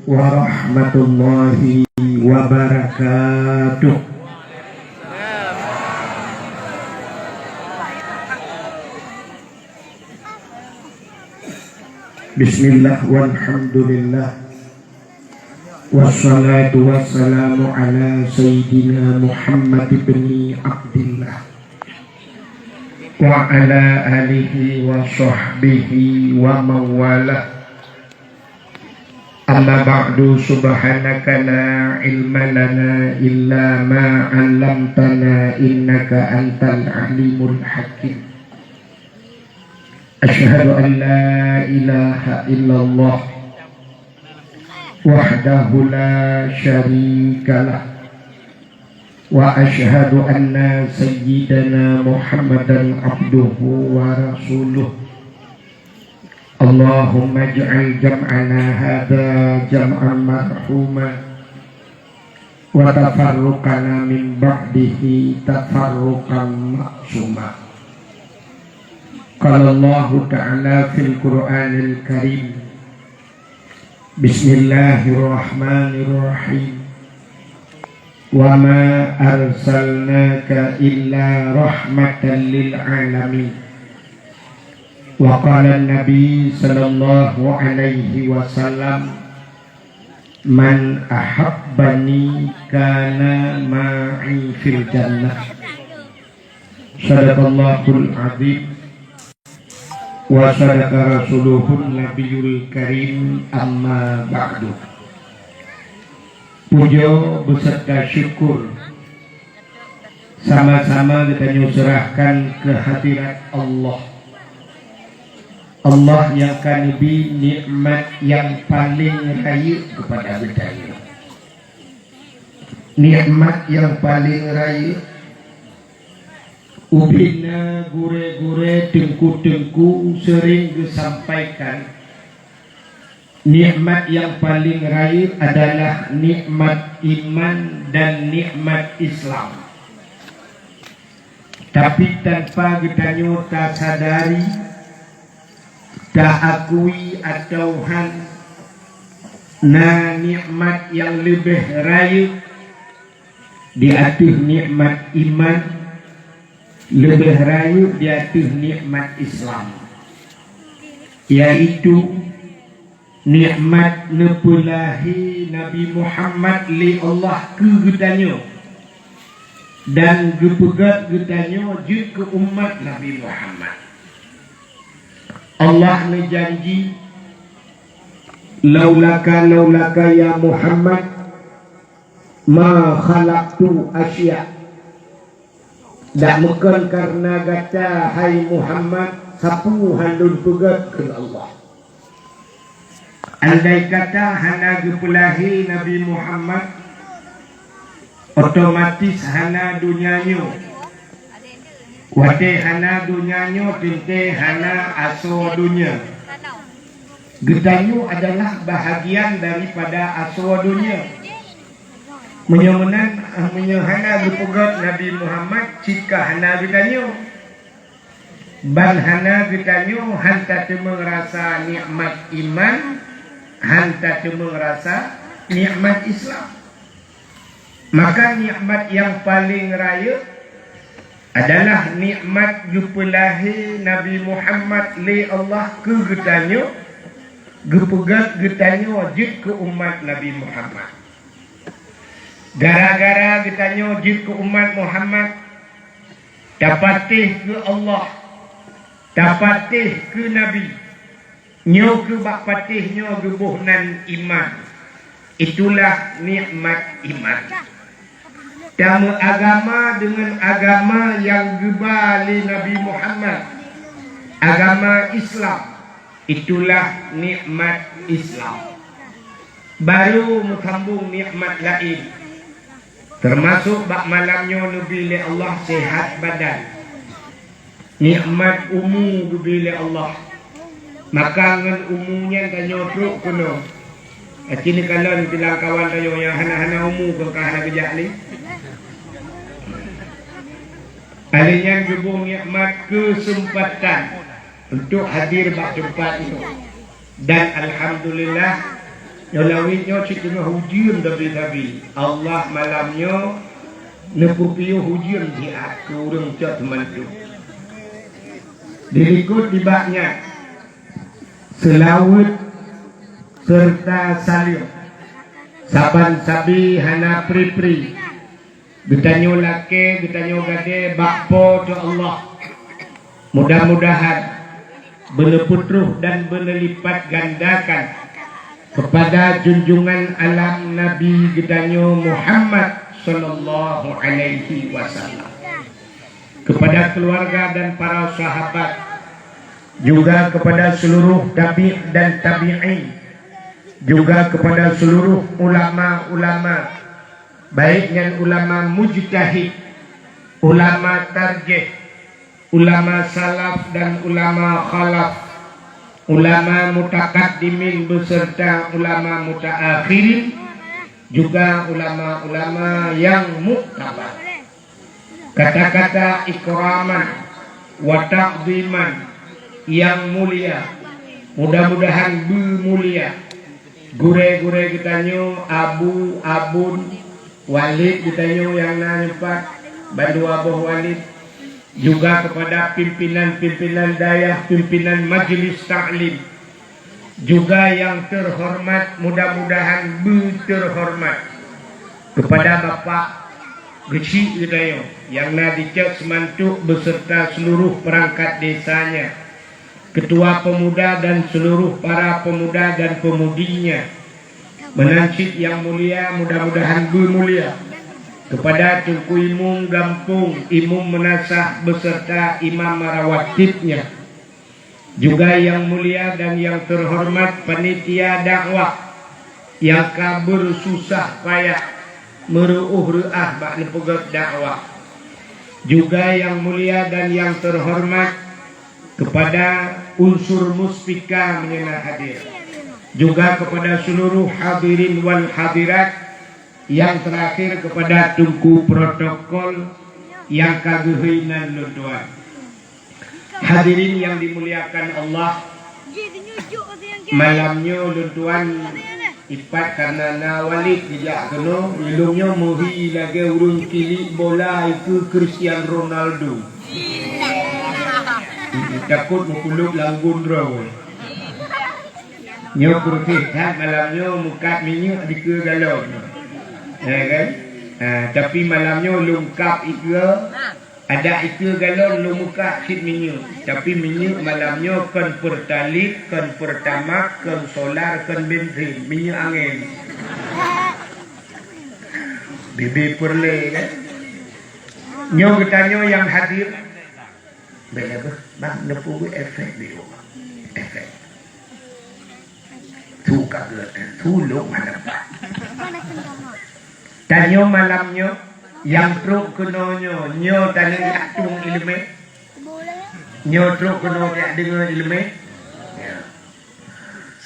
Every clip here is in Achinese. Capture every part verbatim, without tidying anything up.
Warahmatullahi wabarakatuh. Bismillah, walhamdulillah. Wassalatu wassalamu ala sayyidina Muhammad ibni Abdillah wa ala alihi wa sahbihi wa mawalah. Amma ba'du, subhanaka la ilma lana illa ma 'allamtana innaka antal alimul hakim. Asyhadu an la ilaha illallah wahdahu la syarikalah, wa asyhadu anna sayyidana Muhammadan abduhu wa rasuluh. Allahumma ij'al jam'ana hadza jam'an marhuma, wa tafarruqana min ba'dihi tafarruqan ma'suma. Qala Allahu ta'ala fil Qur'anil Karim, Bismillahirrahmanirrahim. Wa ma arsalnaka illa rahmatan lil alamin. Wa qala Nabi sallallahu alaihi wasallam, "Man ahabbani kana ma'i fil jannah." Sadaqallahul azim. Wa sadaqa rasuluhun nabiyul karim, amma ba'du. Puja beserta syukur sama-sama geutanyoe serahkan keu hadirat Allah. Allah nyang ka neubi nikmat nyang paleng rayeuk keupada geutanyoe. Nikmat nyang paleng rayeuk, ubena gurée-gurée, teungku-teungku sering geusampaikan, nikmat nyang paleng rayeuk adalah nikmat iman dan nikmat Islam. Tapi tanpa geutanyoe tasadari, taakui atawa hana, na nikmat nyang leubeh rayeuk di ateueh nikmat iman, leubeh rayeuk di ateueh nikmat Islam, yaitu nikmat neupeulahé Nabi Muhammad lé Allah keu geutanyoe dan geupeugét geutanyoe jeuet keu umat Nabi Muhammad. Allah neujanji, "Laulaka, laulaka ya Muhammad, ma khalaqtu asya." Dak meukon kareuna gata, hai Muhammad, sapeue han lôn peugét kheun Allah. Andai kata hana geupeulahé Nabi Muhammad, otomatis hana donya nyoe. Watée hana donya nyoe, teuntée hana asoe donya. Geutanyoe adalah bahagian daripada asoe donya. Meunyoe meunan, meunyoe hana geupeugét Nabi Muhammad, cit ka hana geutanyoe. Ban hana geutanyoe han tateumeung rasa nikmat iman, han tateumeung rasa nikmat Islam. Maka nikmat nyang paleng rayeuk adalah nikmat geupeulahé Nabi Muhammad lé Allah keu geutanyoe, geupeugét geutanyoe jeuet keu umat Nabi Muhammad. Gara-gara geutanyoe jeuet keu umat Muhammad, tapatéh keu Allah, tapatéh keu Nabi. Nyoe keuh bak patéh nyoe geuboh nan iman. Itulah nikmat iman. Tameuagama deungon agama nyang geuba lé Nabi Muhammad, agama Islam. Itulah nikmat Islam. Barô meusambong nikmat laén, teumasok bak malam nyoe neubi lé Allah seuhat badan. Nikmat umu geubi lé Allah. Maka ngon umu nyan tanyoe trok keunoe. Aci neukalon bilang kawan tanyoe nyang hana-hana umu kon ka hana geujak lé. Alèh nyan geuboh nikmat keuseumpatan untuk hadir bak teumpat nyoe. Dan alhamdulillah, Nyoe lawét nyoe cit teungoh ujeuen sabe-sabe. Allah malam nyoe neupeupiôh ujeuen siat keu ureuëng cok teumantu. Dilikot nibak nyan, seulaweuet seureuta saleuem. Saban sabe hana pri-pri. Geutanyoe lakée, geutanyoe gadée bak Po teu Allah. Mudah-mudahan beuneupeutroh dan beuneulipatgandakan keupada junjungan alam Nabi geutanyoe Muhammad sallallahu alaihi wasallam, keupada keuluwarga dan para sahabat, juga keupada seuluruh tabi' dan tabi'in, juga keupada seuluruh ulama-ulama, baik nyan ulama mujtahid, ulama tarjih, ulama salaf dan ulama khalaf, ulama mutakaddimin beserta ulama mutaakhirin, juga ulama-ulama yang muktabar. Kata-kata ikraman wa ta'ziman nyang mulia, mudah-mudahan beumulia gurée-gurée geutanyoe, abu, abon, walid geutanyoe nyang na nyoe pat, bandua boh walid, juga keupada pimpinan-pimpinan dayah, pimpinan majlis taklim, juga nyang teuhoreumat, mudah-mudahan beuteuhoreumat, keupada Bapak Geuchik geutanyoe nyang na di Cot Seumantok beserta seuluruh peurangkat desanya, ketua pemuda dan seuluruh para pemuda dan pemudinya. Meunan cit nyang mulia, mudah-mudahan beumulia, keupada Teungku Imum Gampông, Imum Meunasah beserta Imam Marawatibnya. Juga nyang mulia dan nyang teuhoreumat panitia dakwah nyang ka beususah payah meureuôh reuah bak neupeugét dakwah. Juga nyang mulia dan nyang teuhoreumat keupada unsur muspika meunyoe na hadir. Juga keupada seuluruh hadirin wal hadirat, nyang teurakhir keupada teungku protokol nyang ka geuhôi nan lôn tuan. Hadirin nyang dimuliakan Allah, malam nyoe lôn tuan ipat karna na walid geujak keunoe, ilôn nyoe meuhi lagée ureuëng kilik bola ikeue Cristiano Ronaldo. Takot meukulub lam gun droe. Nyoe peureuteh that malam nyoe meukat minyeuk dikeue galon. Ya kan? Ha, tapi malam nyoe lôn kab ikeue, adak ikeue galon lôn meukat cit minyeuk. Tapi minyeuk malam nyoe kon Pertalite, kon Pertamax, kon solar, kon bensin, minyeuk angén. Bibé peureulée kan? Nyoe geutanyoe nyang hadir. Bék lé beuh, bang, neupeubuet efek beu. Efek. Su ka geuh, su lôn malam. Tanyoe malam nyoe, nyang trok keunoe nyoe, nyoe tanyoe jak tueng iéleumé. Nyoe trok keunoe jak deungoe iéleumé.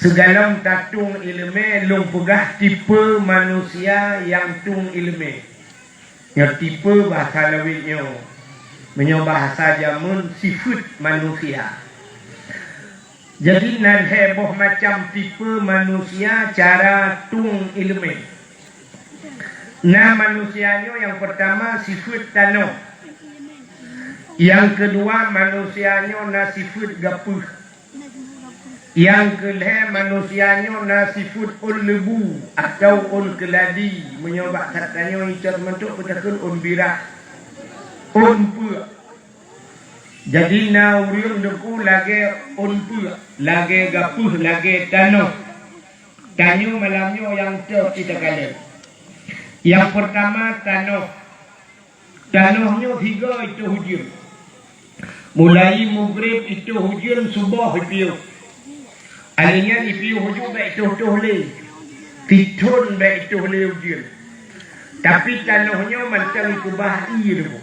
Sigohlom tatueng iéleumé, lôn peugah tipe manusia nyang tueng iéleumé. Nyoe tipe bahasa lawét nyoe. Meunyoe bahasa jameun, sifeuet manusia. Jadi, na lhée boh macam tipe manusia cara tueng iéleumé. Na manusia nyoe nyang peurtama sifeuet tanoh. Nyang keudua manusia nyoe na sifeuet gapeuh. Nyang keulhée manusia nyoe na sifeuet ôn leubu atawa ôn keuladi, meunyoe bak that tanyoe icok meuntôk peutakheun ôn birak, ôn peuek. Jadi na ureuëng deungoe lagée ôn peuek, lagée gapeuh, lagée tanoh. Tanyoe malam nyoe nyang teuh itakalon. Nyang peurtama tanoh. Tanoh nyoe sigoe itoh ujeuen. Mulai mugreb itoh ujeuen, suboh ipiôh. Alèh nyan ipiôh ujeuen bék itoh-toh lé. Sithon bék itoh lé ujeuen. Tapi tanoh nyoe mantong ikeubah ié leumo.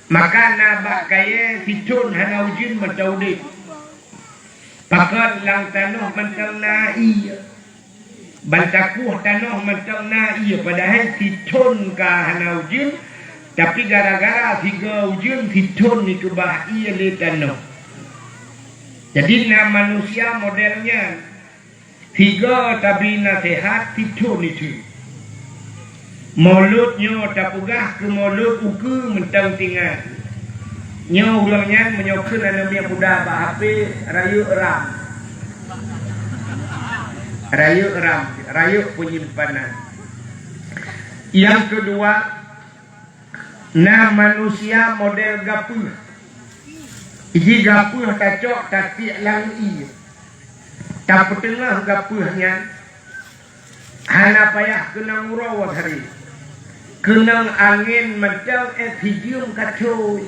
Maka na bak kayée sithon hana ujeuen mantong udeb. Pakon lam tanoh mantong na ié. Ban takueh tanoh mantong na ié, padahai sithon ka hana ujeuen, tapi gara-gara sigoe ujeuen sithon ikeubah ié lé tanoh. Jadi na manusia model nyan. Tiga tabi naseuhat, sithon isu. Mulod nyoe tapeugah keu mulod ukeue mantong tingat. Nyoe ureuëng nyan meunyoe kheun aneuk miet muda bak H P, rayeuk RAM. Rayeuk RAM, rayeuk peunyimpanan. Nyang keudua, na manusia model gapeuh. Ji gapeuh tacok tatiek lam ié. Tapeuteungoh gapeuh nyan, hana payah keunong uroe hari. Keunong angén mantong ék sijeuem kaco.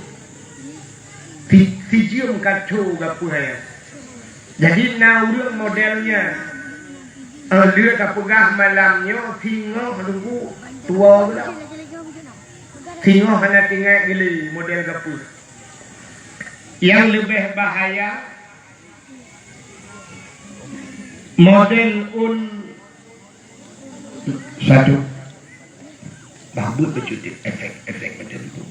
Si-, sijeuem kaco gapeuh nyan. Jadi na ureuëng model nyan. Eh, lheueh tapeugah malam nyoe singoh teungku tuwoe geulah. Singoh hana tinggai geuli model gapeuh. Nyang leubeh bahaya, model un satu. Bah, buet bacut efek, efek macam tu.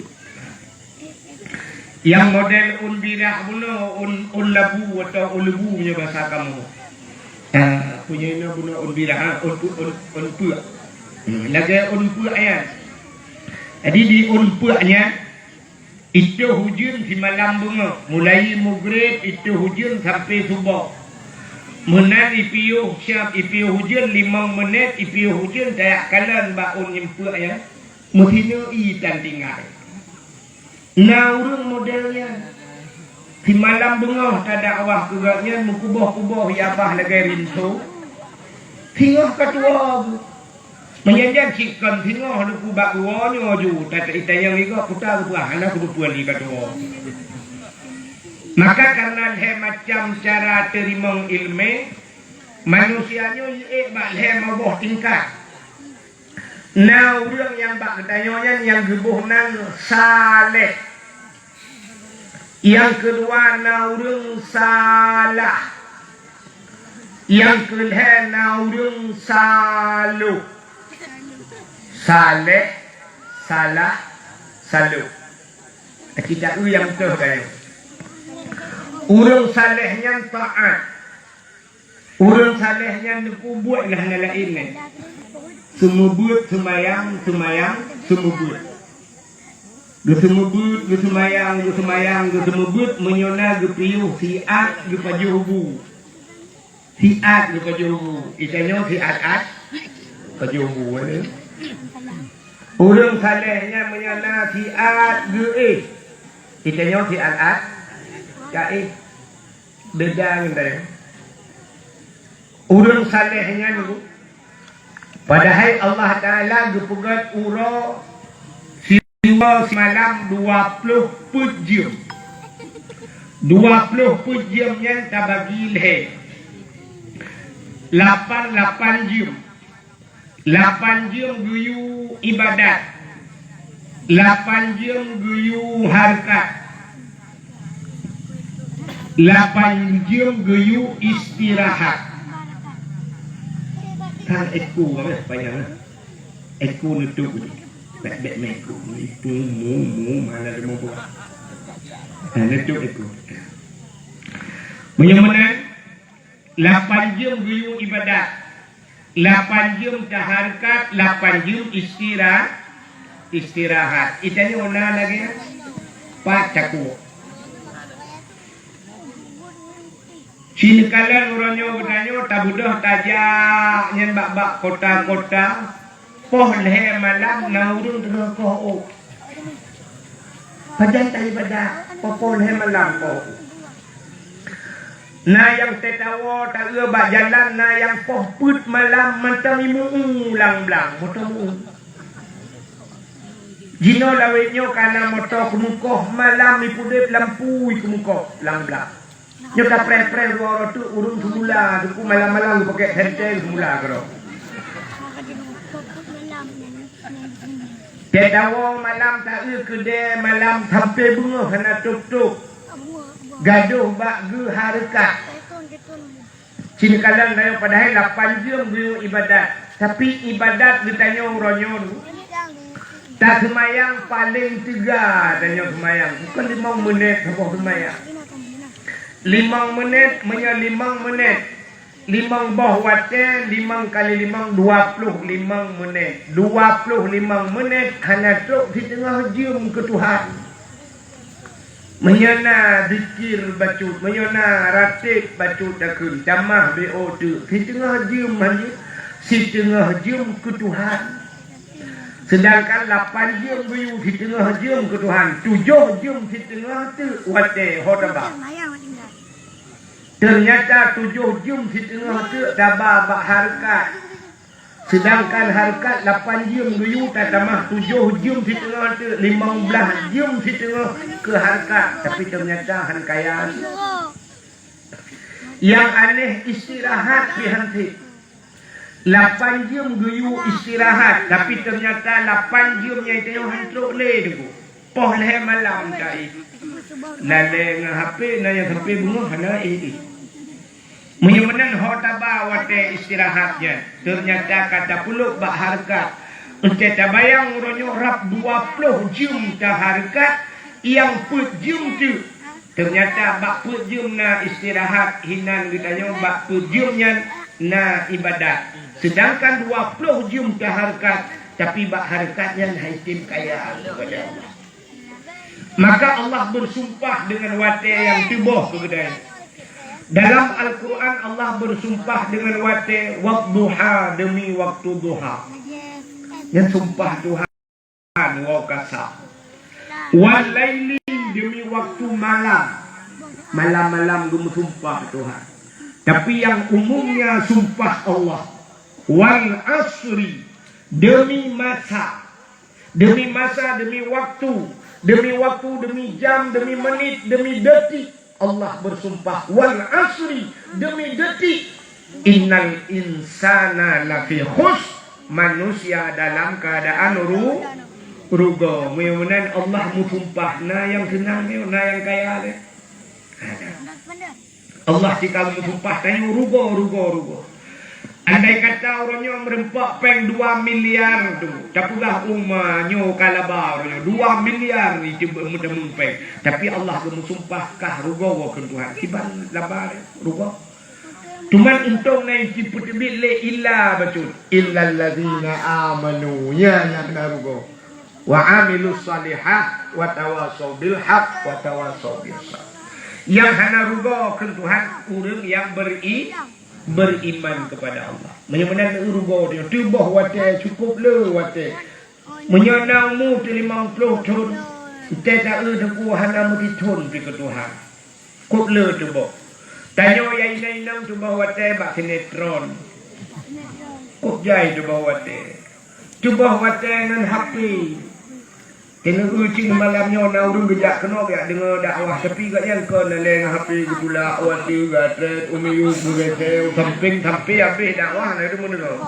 Nyang model un birah bunoe, un, un labu atau un lebu punya bahasa kamoe. Ah, punya inoe bunoe un birah, ha, un pu-, un, un peuek. Hmm, lagée un peuek nyan. Jadi di un peuek nyan, itôh ujeuen simalam beungoh, mulai mugreb itôh ujeuen sampai suboh. Meunan ipiôh siab, ipiôh ujeuen limong menit, ipiôh ujeuen tajak kalon bak un nyang peuek nyan, meusineuk ié tan tinggai. Na ureuëng model nyan. Simalam beungoh tadakwah keu gobnyan meukuboh-kuboh ié babah lagée rinso. Singoh ka tuwoe geuh. Meunyan jan cit kon singoh leuku bak geuwoe nyoe ju, ta-, ta-, itanyong igoe kuta geupeugah hana kupeue li ka tuwoe. Maka kareuna lhée macam cara teurimong iéleumé, manusia nyoe jiék bak lhée meuboh tingkat. Na ureuëng nyang bak geutanyoe nyan nyang geuboh nan saleh. Nyang keudua na ureuëng salah. Nyang keulhée na ureuëng saloh. Saleh, salah, saloh. Kita eu nyang teuh gaya. Ureuëng saleh nyan taát. Ureuëng saleh nyan neupeubuet lah hana laén nyan. Seumeubeuet seumayang, seumayang, seumeubeuet. Geuseumeubeuet, geuseumayang, geuseumayang, geuseumeubeuet meunyoe na geupiôh siat geupajoh bu. Siat geupajoh bu. Itanyoe siat-at pajoh bu, eh. Ureuëng saleh nyan meunyoe na siat geuéh. Itanyoe siat-at gaéh. Beda ngon tanyoe. Ureuëng saleh nyan, padahai Allah Taala geupeugét uroe siuroe simalam dua ploh peuet jeuem. Dua ploh peuet jeuem nyan tabagi lhée. Lapan, lapan jeuem. Lapan jeuem geuyue ibadat. Lapan jeuem geuyue hareukat. Lapan jeuem geuyue istirahat. Kan éko, eh, panyang, eh. Éko neutôp. Bèk-bèk meuéko. Itu mu, mu, mana ada mau buat. Nah, neutôp éko. Meunyoe meunan, lapan jeuem geuyue ibadat, lapan jeuem tahareukat, lapan jeuem istira-, istirahat. Itanyoe na lagée pat takue. Sineukalon uroe nyoe geutanyoe tabeudôh tajak nyan bak-bak kota-kota. Poh lhée malam na ureuëng teungoh koh ôk. Pajan taibadat, poh-poh lhée malam koh ôk. Na nyang teuh tawoe taeu bak jalan, na nyang poh peuet malam mantong imeu-eu lam blang, moto meu-eu. Jinoe lawét nyoe kana moto keumeukoh, malam ipudeb lampu keumeukoh lam blang. Nyoe ka preh-preh dua uroe teuk ureuëng seumula, teungku malam-malam geupakée senteng seumula keudroe. Teudawoe malam taeu keudée malam sampoe beungoh hana tôb-tôb. Gadôh bak geuhareukat. Sineukalon tanyoe padahai lapan jeuem geuyue ibadat. Tapi ibadat geutanyoe uroe nyoe taseumayang paleng teuga tanyoe seumayang. Bukon limong meunét saboh seumayang. Limong meunét, meunyoe limong meunét, Limong boh watée, limong kali limong, dua ploh limong menit. Dua ploh limong menit hana trok siteungoh jeuem keu Tuhan. Meunyoe na zikir bacut, meunyoe na rateb bacut takheun, tamah B O teuk, siteungoh jeuem hana, siteungoh jeuem keu Tuhan. Seudangkan lapan jeuem geuyue siteungoh jeuem keu Tuhan, tujoh jeuem siteungoh teuk watée ho taba. Teunyata tujoh jeuem siteungoh teuk taba bak hareukat. Seudangkan hareukat lapan jeuem geuyue tatamah tujoh jeuem siteungoh teuk, limong blaih jeuem siteungoh keu hareukat, tapi teunyata han kaya. Nyang aneh istirahat pih han sép. Lapan jeuem geuyue istirahat, tapi teunyata lapan jeuem nyan tanyoe han trok lé teungku. Poh lhée malam tai. Lalée ngon H P, na nyang sampai beungoh hana éh-éh. Meunyoe meunan ho taba watée istirahat nyan, teunyata ka tapeuleuk bak hareukat. Eunteuk tabayang uroe nyoe rab dua ploh jeuem tahareukat, nyang peuet jeuem teuk. Teunyata bak peuet jeuem na istirahat, hinan geutanyoe bak peuet jeuem nyan na ibadat. Seudangkan dua ploh jeuem tahareukat, tapi bak hareukat nyan han sép kaya keupada Allah. Maka Allah beusumpah deungon watée nyang tuboh keu geutanyoe. Dalam Al-Quran Allah beusumpah deungon watée, "Wadduha," demi waktu duha. Nyan sumpah Tuhan. Waw kasam. Wal laili, demi waktu malam. Malam-malam geumeusumpah Tuhan. Tapi nyang umumnya sumpah Allah. Wal asri, demi masa. Demi masa, demi waktu. Demi waktu, demi jam, demi menit, demi detik. Allah bersumpah, "Wal asri," demi detik, "innal insana lafi khus," manusia dalam keadaan ru-, rugoe. Meunyoe meunan Allah meusumpah, na nyang seunang nyoe, na nyang kaya lé. Allah cit ka meusumpah tanyoe rugoe, rugoe, rugoe. Andai kata uroe nyoe meureumpok péng dua miliar tu, tapeugah uma nyoe ka laba uroe nyoe dua miliar ni cuba meuteumé péng. Tapi Allah geumeusumpah kah rugoe keu Tuhan. Kiban laba rugoe. Cuman untông na cit peuteubiet lé illa bacut. Illallazina amanu, nyan nyang na rugoe. Wa amilus salihah, wa tawasau bil haq, wa tawasau bis sabr. Nyang hana rugoe keu Tuhan, ureuëng nyang beri-, beriman kepada Allah. Meunyoe meunan rugoe nyoe, tuboh watée, cukup le watée. Meunyoe na umu teuh limong ploh thon, teuta eu teungku hana meusithon pi keu Tuhan. Kop le tuboh. Tanyoe nyang inong-inong tuboh watée bak sinetron. Kop jai tuboh watée. Tuboh watée ngon H P. Keuneuk cit malam nyoe na ureuëng geujak keunoe geujak deungoe dakwah, tapi gobnyan kon lé ngon H P geutulak, watée geutrét, u miyueb geureusée, u sampéng, sampai habéh dakwah na itu meunurot.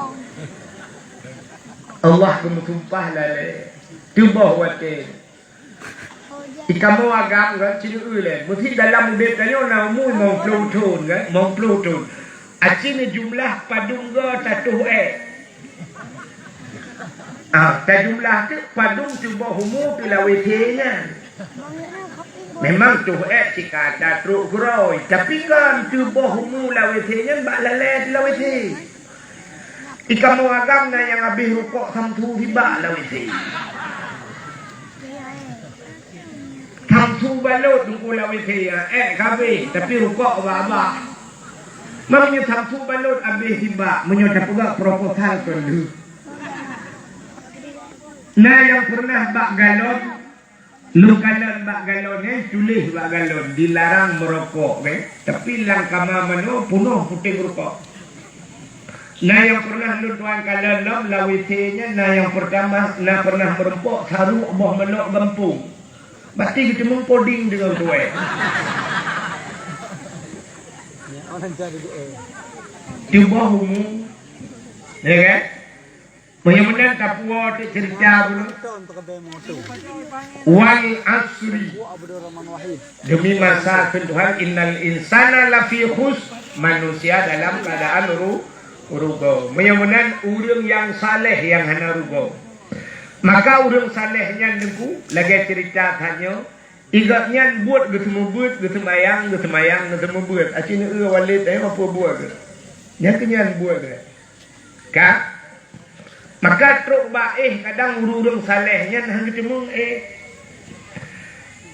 Allah geumeusumpah lalée. Tuboh watée. Di kamoe agam kan, ci neu-eu lé. Meusi dalam udeb tanyoe na umu limong ploh thon kan, limong ploh thon. Aci neujumlah padum goe tatoh ék. Ah, tajumlah teuk padum tuboh umu teu lawét nyan. Memang toh ék cit ka tatrok keurôi, tapi kan tuboh umu lawét nyan bak lalée teu lawét. Di kamoe agam na nyang habéh rukok samsu sibak lam W C. Samsu balot teungku lam W C, ék ka habéh, tapi rukok bak-bak. Meunyoe samsu balot habéh sibak, meunyoe tapeugah proposal kon lheueh. Na nyang pernah bak galon, Lôn kalon bak galon nyan, tuléh bak galon, dilarang meurokok, kan? Tapi lam kama manoe peunoh puténg rukok. Na nyang pernah lôn tuan kalon lom, lam W C nyan, na nyang pertama, na pernah meureumpok saruek boh manok gampông. Bati geuteumeung poding deungon tuwai. Tuboh umu. Ya kan? Meunyoe meunan tapuwoe teuk ceurita bunoe. Wal asri. Demi masa kheun Tuhan, innal insana lafi khus, manusia dalam keadaan ru-, rugoe. Meunyoe meunan ureuëng nyang saleh nyang hana rugoe. Maka ureuëng saleh nyan teungku, lagée ceurita tanyoe, Igab nyan buet geuseumeubeuet, geuseumayang, geuseumayang, geuseumeubeuet. Aci neu-eu Walid, eh, apa buet geuh? Nyan keuh nyan buet lé. Ka? Maka trok bak éh, kadang ureuëng-ureuëng saleh nyan hana geuteumeung éh.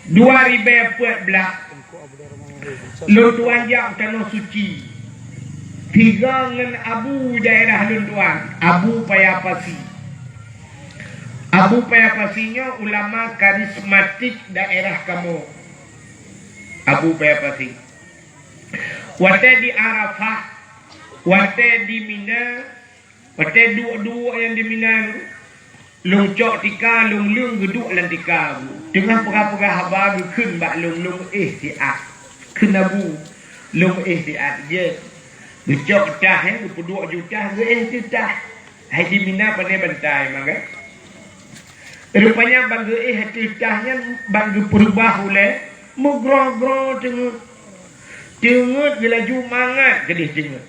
Dua ribèe peuet blah, lôn tuan jak u Tanoh Suci. Tiga ngon Abu daerah lôn tuan, Abu Paya Pasi. Abu Paya Pasi nyoe ulama karismatik daerah kamoe. Abu Paya Pasi. Watèe di Arafah, watèe di Mina, watèe duek-duek nyang di Mina, lôn cok tika, lôn leueng geuduek lam tika. Teungoh peugah-peugah haba geukheun bak lôn, lôn éh siat. Kheun Abu, lôn éh siat jeuet. Geucok tah, eh, geupeuduek ju tah, geuéh teuh tah. Hai di Mina pane bantai mangga. Rupanya ban geuéh ateueh tah nyan ban geupeurubah ulèe meugroe-groe teungeut. Teungeut geulaju mangat keudeh teungeut.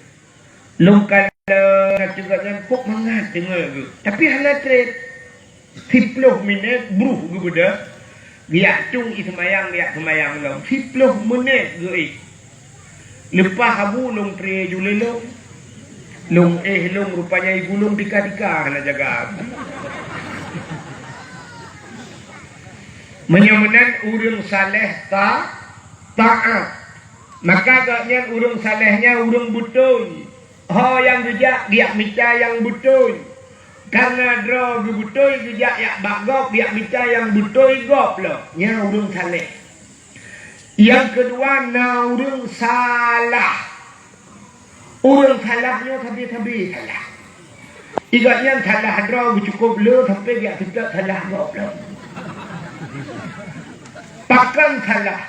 Lôn kalon ateueh nyan kok mangat teungeut geuh. Tapi hana trép. Siploh minét bruh geubeudôh. Geujak tueng ié seumayang, geujak seumayang lom. Siploh minét geuéh. Leupah Abu lôn tré ju lé lôn. Lôn éh lôn rupanya ié gulong tika-tika hana jaga. Meunyoe meunan ureuëng saleh ta-, taát. Maka gobnyan ureuëng saleh nyan ureuëng beutôi. Ho nyang geujak, geujak mita nyang beutôi. Kareuna droe geubeutôi geujak jak bak gob, geujak mita nyang beutôi gob lom. Nyan ureuëng saleh. Nyang keudua na ureuëng salah. Ureuëng salah nyoe sabe-sabe salah. Igat nyan salah droe geucukôp le sampoe geujak seutôt salah gob lom. Pakon salah?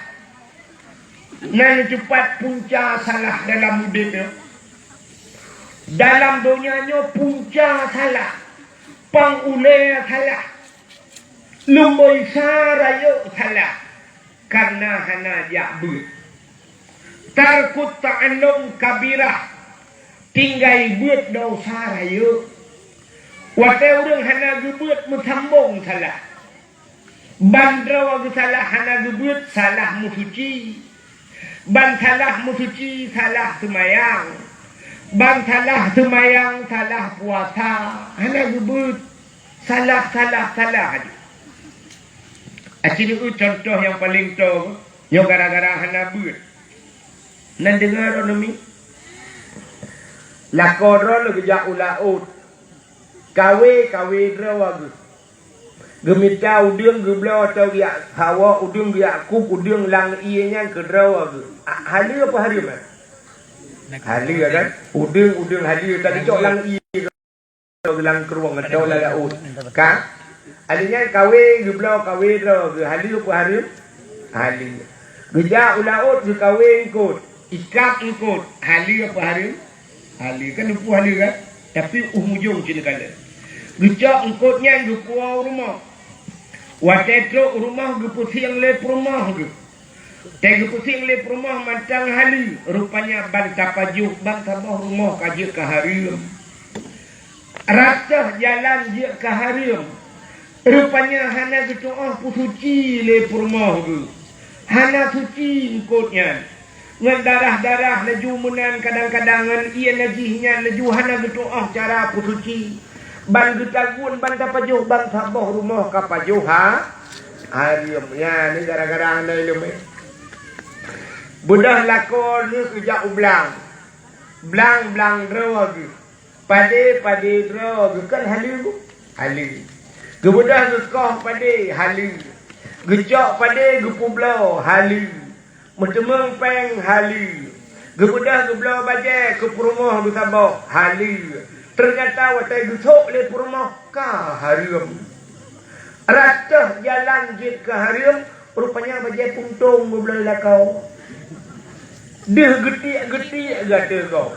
Nan teupat punca salah dalam udép nyoe. Dalam donya nyoe punca salah, pang ulèe salah, lumboi sa rayeuk salah, kareuna hana jak beuet. Tarkut ta'allum kabirah, tinggai beuet desya rayeuk. Watèe ureuëng hana geubeuet meusambong salah. Ban droe geusalah hana geubeuet, salah meusuci. Ban salah meusuci, salah seumayang. Ban salah seumayang, salah puasa. Hana geubeuet. Salah, salah, salah aja. Aci neu contoh nyang paleng toe, nyoe gara-gara hana beuet. Nan deungoe droeneuh mi? Lakoe droeneuh geujak u laôt. Kawé, kawé droe geuh. Geumita udeueng geubloe atau geujak hawa, udeueng geujak kup, udeueng lam ié nyan keu droe geuh. A, haleue apa hareuem, eh? Haleue kan? Udeueng, udeueng haleue, ka geucok lam ié lam krueng atau lam laôt. Ka? Haleue nyan kawé geubloe, kawé droe geuh. Haleue apa hareuem? Haleue. Geujak u laôt geukawé eungkôt, ikab eungkôt. Haleue apa hareuem? Haleue, kan neupue haleue kan? Tapi u mujông cit neukalon. Geucok eungkôt nyan geupuwoe u rumoh. Watèe trok u rumoh geupeusieng lé peurumoh geuh. Watèe geupeusieng lé peurumoh mantong haleue, rupanya ban tapajoh ban saboh rumoh ka jeuet ka hareuem. Rata jalan jeuet ka hareuem. Rupanya hana geutu'oh peusuci lé peurumoh geuh. Hana suci eungkôt nyan. Ngon darah-darah laju meunan kadang-kadang ngon ié najih nyan laju hana geutu'oh cara peusuci. Ban geutagun ban tapajoh ban saboh rumoh ka pajoh ha-, hareuem. Nyan ni gara-gara hana iéleumé. Beudôh lakoe lheueh geujak u blang. Blang-blang droe geuh. Padé-padé droe geuh kan haleue, Bu? Haleue. Geubeudôh geukoh padé, haleue. Geucok padé geupeubloe, haleue. Meuteumeung péng, haleue. Geubeudôh geubloe bajèe keu peurumoh geusaboh, haleue. Teunyata watèe geusôk lé peurumoh, ka hareuem. Rata jalan jeuet ka hareuem, rupanya bajèe puntông meubloe lakoe. Deuh geutiek-geutiek gata gob.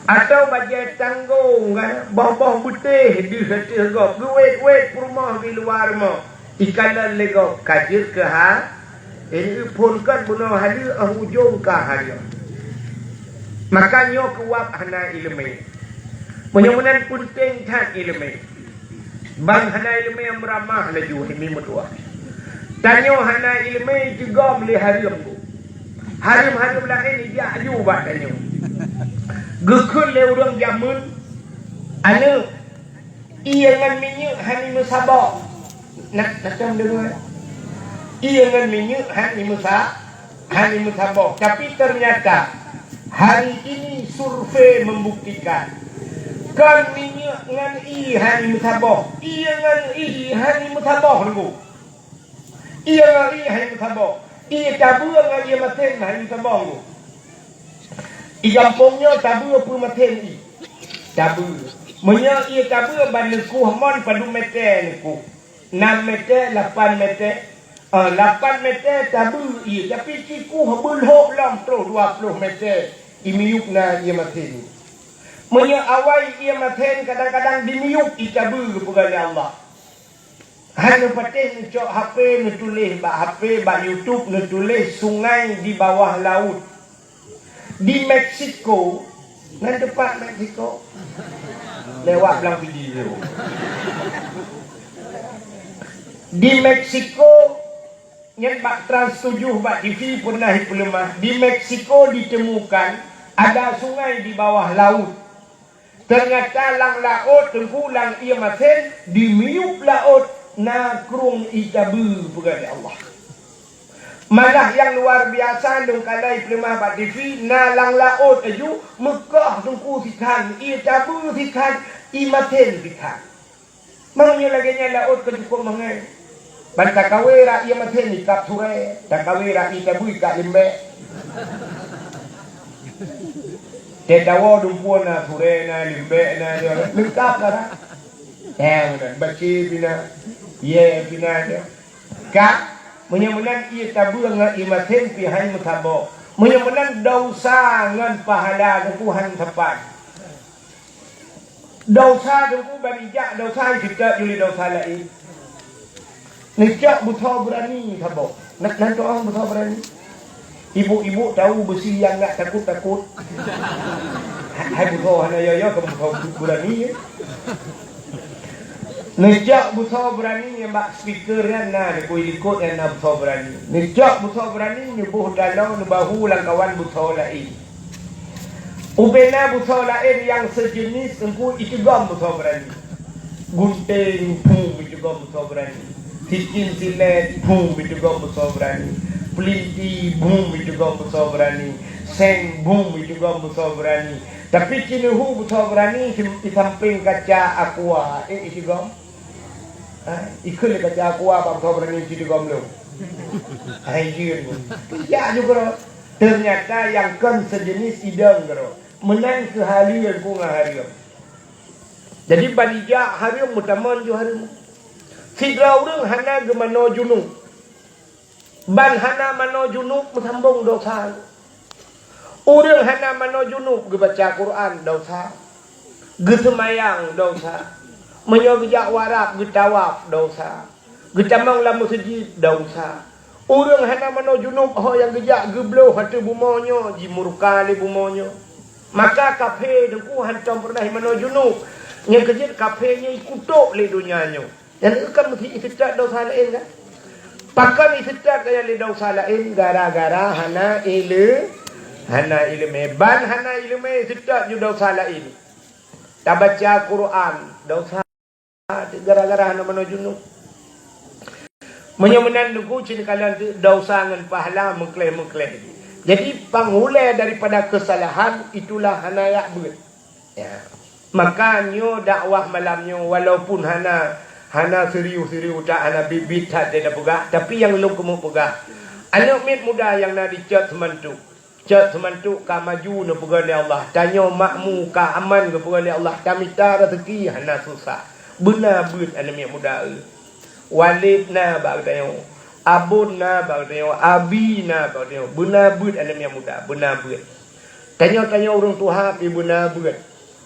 Atau bajèe tanggông, kan? Boh-boh beutéh deuh ateueh gob. Geuwét-wét peurumoh di luwa rumoh. Ikalon lé gob ka jeuet keu ha-, ini phôn kan bunoe haleue, óh ujông ka haleue. Maka nyoe keuwab hana iéleumé. Meunyoe meunan peunteng that iéleumé. Ban hana iéleumé meuramah laju himi meutuah. Tanyoe hana iéleumé jigom lé hareuem. Hareuem-hareuem laén ijak aju bak tanyoe. Geukheun lé ureuëng jameun, "Aneuëk, ié ngon minyeuk hana meusaboh." Nah, nah, tom deungoe. "Ié ngon minyeuk hana meusa-, hana meusaboh." Tapi ternyata hari ini survei membuktikan, kon minyeuk ngon ié hana meusaboh, ié ngon ié hana meusaboh, Teungku. Ié ngon ié hana meusaboh. Ié tabeue ngon ié masen hana meusaboh, Teungku. I gampông nyoe tabeue peue masen ié? Tabeue. Meunyoe ié tabeue ban neukoh mon padum mètè neukoh? Nam mètè, lapan mètè? Ah, lapan mètè tabeue ié, tapi cit koh beulhok lom troh dua ploh mètè, i miyueb na ié masen. Meunyoe awai ié masen kadang-kadang di miyueb ié tabeue geupeugah lé Allah. Hai neupatéh neucok H P, neutuléh bak H P, bak YouTube, neutuléh sungai di bawah laut. Di Meksiko, ngon teupat Meksiko. Lewat blang Fiji tu. Di Meksiko, nyan bak Trans tujuh bak T V pernah ipeuleumah. Di Meksiko ditemukan ada sungai di bawah laut. Ternyata lam laôt teungku lam ié masen di miyueb laôt na krueng ié tabeue peugah lé Allah. Malah nyang luar biasa lôn kalon ipeuleumah bak T V na lam laôt aju meukoh teungku sikhan ié tabeue sikhan ié masen sikhan. Meunyoe lagée nyan laôt ka cukôp mangai. Ban takawé rot ié masen ikab surée, takawé rot ié tabeue ikab limbék. Teudawa dumpeue na surée na limbék na dia leungkab lah. Eh, meunan baci pina, ié pina dia. Ka, meunyoe meunan ié tabeue ngon ié masen pih hana meusaboh. Meunyoe meunan desya ngon pahala teungku hana sapat. Desya teungku ban ijak desya jiteupeue juli desya laén. Neucok beusoe beurani saboh. Nan tu'oh beusoe beurani. Ibu-ibu tahu beusi nyang ngat takot-takot. Hai beusoe hana yo-yo keu beusoe beurani. Neucok beusoe beurani nyang bak speaker nyan na dikui likot nyan na beusoe beurani. Neucok beusoe beurani neuboh dalam neubahu lam kawan beusoe laén. Ubena beusoe laén nyang seujenis teungku icigom beusoe beurani. Gunténg phom icigom beusoe beurani. Sicin silet phom icigom beusoe beurani. Pelinti phom icigom beusoe beurani. Seng phom icigom beusoe beurani. Tapi cineuhu beusoe beurani di sampéng kaca aqua, eh icigom. Ha, ikheun lé kaca aqua bak beusoe beurani icigom lom. Hai jeuet. Pijak juga. Ternyata nyang kon seujenis idong keudroe. Meunan keuh hareuem ku ngon hareuem. Jadi ban ijak hareuem meutamong ju hareuem. Sidroe ureuëng hana geumanoe junub. Ban hana manoe junub meusambong desya. Ureuëng hana manoe junub geubaca Quran desya. Geuseumayang desya. Meunyoe geujak warab geutawaf desya. Geutamong lam meuseujid desya. Ureuëng hana manoe junub ho nyang geujak geubloe ateueh bumoe nyoe jimurka lé bumoe nyoe. Maka kafé teungku hantom peureunah manoe junub. Nyang keujeuet kafé nyoe ikutok lé donya nyoe. Nyang keu kan meusti iseutôt desya laén kan? Pakon iseutôt kaya lé desya laén gara-gara hana ileu-, hana ileumé. Ban hana ileumé iseutôt ju desya laén. Tabaca Quran desya gara-gara hana manoe junub. Meunyoe meunan teungku cit kalon teuk desya ngon pahala meukleh-meukleh. Jadi panghulée daripada keusalahan itulah hana yak beuet. Ya. Maka nyoe dakwah malam nyoe walaupun hana, hana serius-serius that hana biet-biet that teupeugah, tapi nyang lôn keumeung peugah. Aneuëk miet muda nyang na di Cot Seumantok. Cot Seumantok ka maju neupeugah lé Allah. Tanyoe makmu ka aman geupeugah lé Allah. Tamita raseuki hana susah. Beuna beuet aneuëk miet muda eu. Walét na bak geutanyoe. Abon na bak geutanyoe. Abi na bak geutanyoe. Beuna beuet aneuëk miet muda. Beuna beuet. Tanyoe-tanyoe ureuëng tuha pih beuna beuet.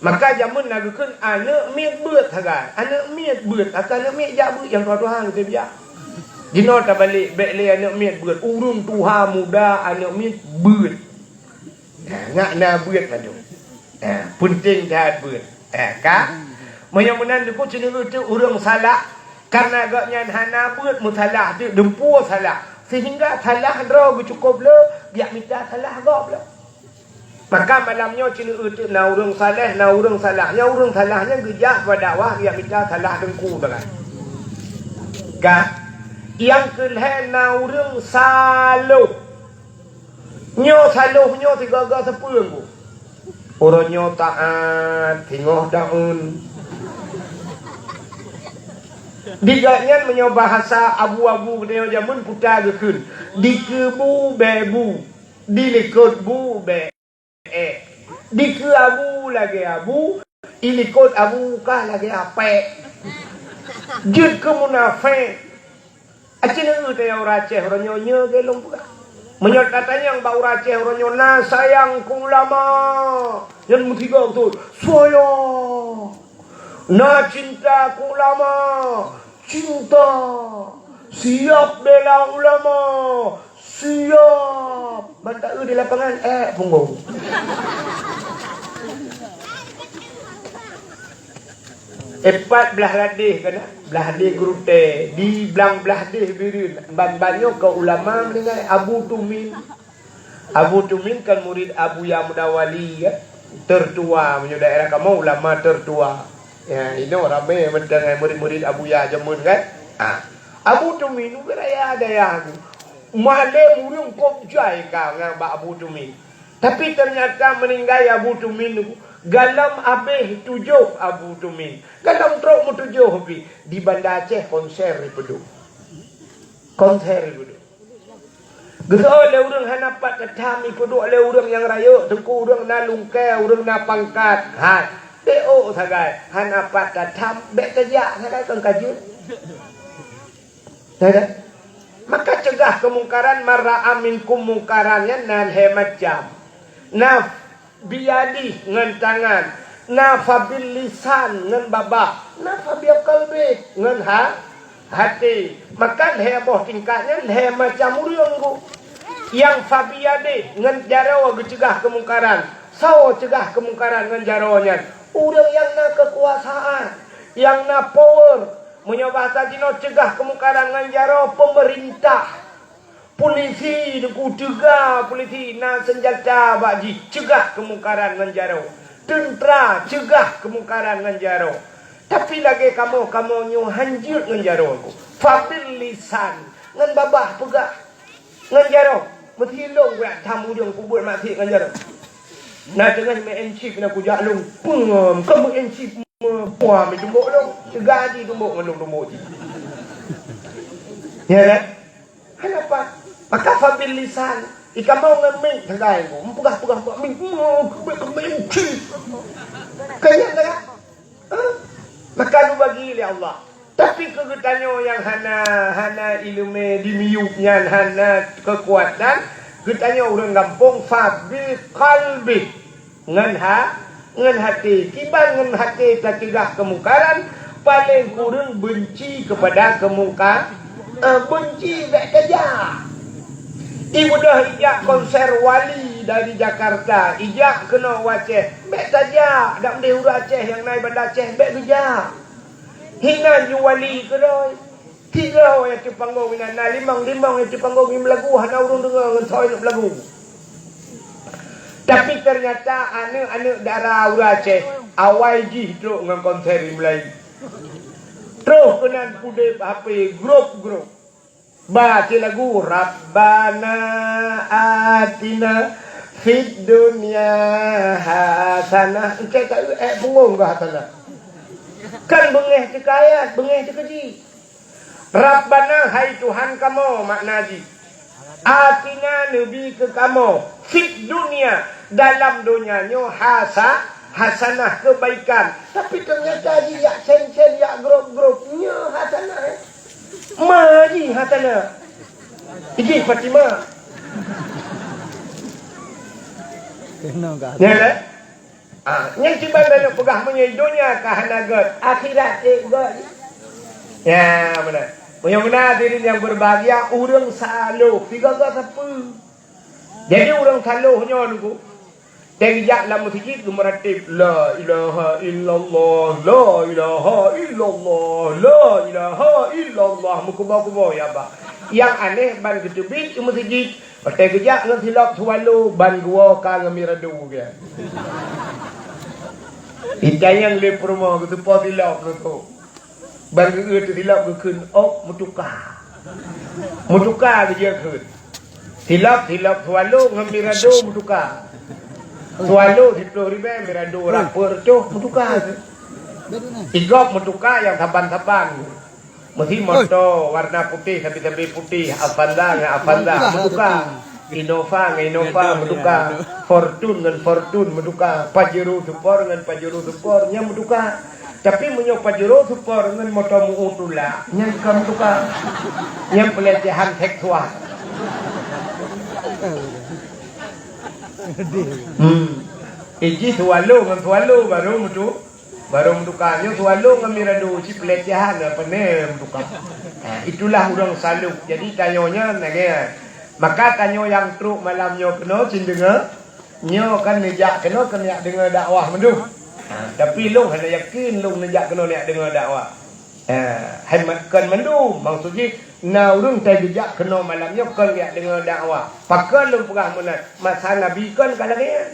Maka jameun na geukheun aneuëk miet beuet sagai. Aneuëk miet beuet, ata aneuëk miet jak beuet nyang tuha-tuha geuteubiak. Jinoe tabalek bék lé aneuëk miet beuet, ureuëng tuha muda aneuëk miet beuet. Nah, ngak na beuet padum. Nah, peunteng that beuet. Eh, ka? Meunyoe meunan teungku ceuneuk ureuëng salah, karena gobnyan hana beuet meusalah teuk dumpeue salah. Sehingga salah droe geucukôp le, biak mita salah gob le. Maka malam nyoe ceuneuk teuk na ureuëng saleh, na ureuëng salah. Nyang ureuëng salah nyan geujak bak dakwah, geujak mita salah teungku sagai. Ka, nyang keulhée na ureuëng saloh. Nyoe saloh nyoe sigaga sapeue teungku. Uroe nyoe taát, singoh taun. Di gobnyan meunyoe bahasa abu-abu geutanyoe jameun puta geukheun, dikeue bu bée bu, dilikot bu bée ék. Dikeue abu lagée abu, ilikot abu ka lagée apek. Jeuet keu munafék. Aci neungeue tayang ureuëng Aceh uroe nyoe, nyoe lôn peugah. Meunyoe tatanyong bak ureuëng Aceh uroe nyoe na sayang keu ulama, nyan meusigoe beutôi. Sayang. Na cinta keu ulama, cinta. Siap bela ulama, siap. Ban taeu di lapangan, ék punggong. Empat blah ladeh kana, blah ladeh geurutée, di blang blah ladeh bireuen, ban-ban nyoe keu ulama meuninggai Abu Tumin. Abu Tumin kan murid Abuya Muda Wali, ya, tertua, meunyoe daerah kamoe ulama tertua. Ya, inoe ramé mantong ngon murid-murid Abuya jameun kan. Ha. Abu Tumin ubeut raya dayah tu. Malém ureuëng kop jai ka ngon bak Abu Tumin. Tapi ternyata meuninggai Abu Tumin tu, galom abéh tujoh Abu Tumin. Galom trok meutujoh pih di Banda Aceh konser ipeuduek. Konser ipeuduek. Geusoe lé ureuëng hana pat tatham ipeuduek lé ureuëng nyang rayeuk, teungku ureuëng na lungkée, ureuëng na pangkat. Hai, teuok sagai, hana pat tatham, bék tajak sagai kon ka jeuet. Ya kan? Maka cegah keumungkaran, man ra'a minkum mungkaran nyan na lhée macam. Na biyadih ngon tangan, na fabil lisan ngon babah, na fabil qalbih ngon ha-, hati. Maka lhée boh tingkat nyan lhée macam ureuëng ku. Nyang fabiyadih ngon jaroe geucegah keumungkaran. Soe cegah keumungkaran ngon jaroe nyan? Ureuëng nyang na keukuasaan, nyang na power. Meunyoe bahasa jinoe cegah keumungkaran ngon jaroe peumeurintah. Pulisi, teungku, teuga pulisi na seunjata bak jih, cegah keumungkaran ngon jaroe. Teuntra cegah keumungkaran ngon jaroe. Tapi lagée kamoe, kamoe nyoe hanjeuet ngon jaroe, teungku. Fabil lisan, ngon babah peugah. Ngon jaroe, meusilong kuyak tham ureuëng peubuet maksiet ngon jaroe. Na teungoh meu'en chip na kujak lôn, peungam, ka meu'en chip, meupuam tumbok lôn, teuga jih tumbok ngon lôn tumbok jih. Ya kan? Kenapa? Maka fabil lisan, ikamoe ngon mic sagai ko, meupeugah-peugah bak mic, meu'en chip. Keu nyan sagai. Hah? Maka geubagi lé Allah. Tapi keu geutanyoe nyang hana, hana iéleumé di miyueb nyan, hana keukuatan, geutanyoe ureuëng gampông fabil qalbih, ngon ha-, ngon haté. Kiban ngon haté tacegah keumungkaran, paleng kureueng beunci keupada keumungka-, eh, beunci bék tajak. Ibeudôh ijak konser Wali dari Jakarta, ijak keunoe u Aceh, bék tajak, dak meudeh ureuëng Aceh nyang na i Banda Aceh bék geujak. Hinan ju Wali keudroe. Tiga ho nyang teupanggong inan, na limong-limong nyang teupanggong i meulagu hana ureuëng deungoe ngon soe nyang meulagu. Tapi ternyata aneuëk-aneuëk dara ureuëng Aceh awai jih trok ngon konser i Melayu. Troh keunan pudeb H P grup-grup. Ba cit lagu, "Rabbana atina fid dunya hasanah." Engkai ka eu ék punggong keu hasanah. Kan beungéh teuka ayat, beungéh teuka jih. "Rabbana," hai Tuhan kamoe, makna jih, "atina," neubi keu kamoe, "fid dunya," dalam donya nyoe, "hasa-, hasanah," keubaikan. Tapi teunyata jih jak sen-sen, jak grôp-grôp, nyoe hasanah, eh. Ma jih hasanah. Ijih Fatimah. Keunoe ka. Ya, kan? Ah, nyang kiban lôn peugah, meunyoe donya ka hana gét, akhirat ék gét. Ya, beuna. Meunyoe meunan hadirin yang berbahagia, ureuëng saloh, sigaga sapeue. Jadi ureuëng saloh nyoe, Teungku, teuh jak lam meuseujid geumeuratéb, "La ilaha illallah, la ilaha illallah, la ilaha illallah." Meukuba-kuba, ya, bah. Nyang aneh ban geuteubiet u meuseujid, watèe geujak ngon silop Swallow ban geuwoe ka ngon Mirado geuh. Itanyong lé peurumoh geuseupôt silop nyoe. Ban geueu teusilop geukheun ôk meutuka. Meutuka geujeuet kheun. Silop, silop Swallow ngon Mirado meutuka. Swallow siplôh ribèe, Mirado rap peuet reutôh meutuka. Igop meutuka nyang saban-saban. Meusi moto warna putéh, sabe-sabe putéh, Avanza ngon Avanza meutuka. Innova ngon Innova meutuka. Fortuner ngon Fortuner meutuka. Pajero Sport ngon Pajero Sport nyan meutuka. Tapi meunyoe Pajero Sport ngon moto meu-uet tulak, nyan ka meutuka. Nyan pelecehan seksual. Hmm. Iji Swallow ngon Swallow baru meutu-, baru meutuka. Nyoe Swallow ngon Mirado cit pelecehan apa ni meutuka. Ha, itulah ureueng saleueb. Jadi tanyoe nyan lagèe nyan. Maka tanyoe nyang trok malam nyoe keunoe cit deungö. Nyoe kan neujak keunoe keu neujak deungö dakwah mandum. Ha, tapi lôn hana yakin lôn neujak keunoe neujak deungö dakwah. Ha, hai ma-, kon mandum, maksud jih na ureueng tai geujak keunoe malam nyoe kon neujak deungö dakwah. Pakon lôn peugah meunan? Masa Nabi kon ka lagèe nyan.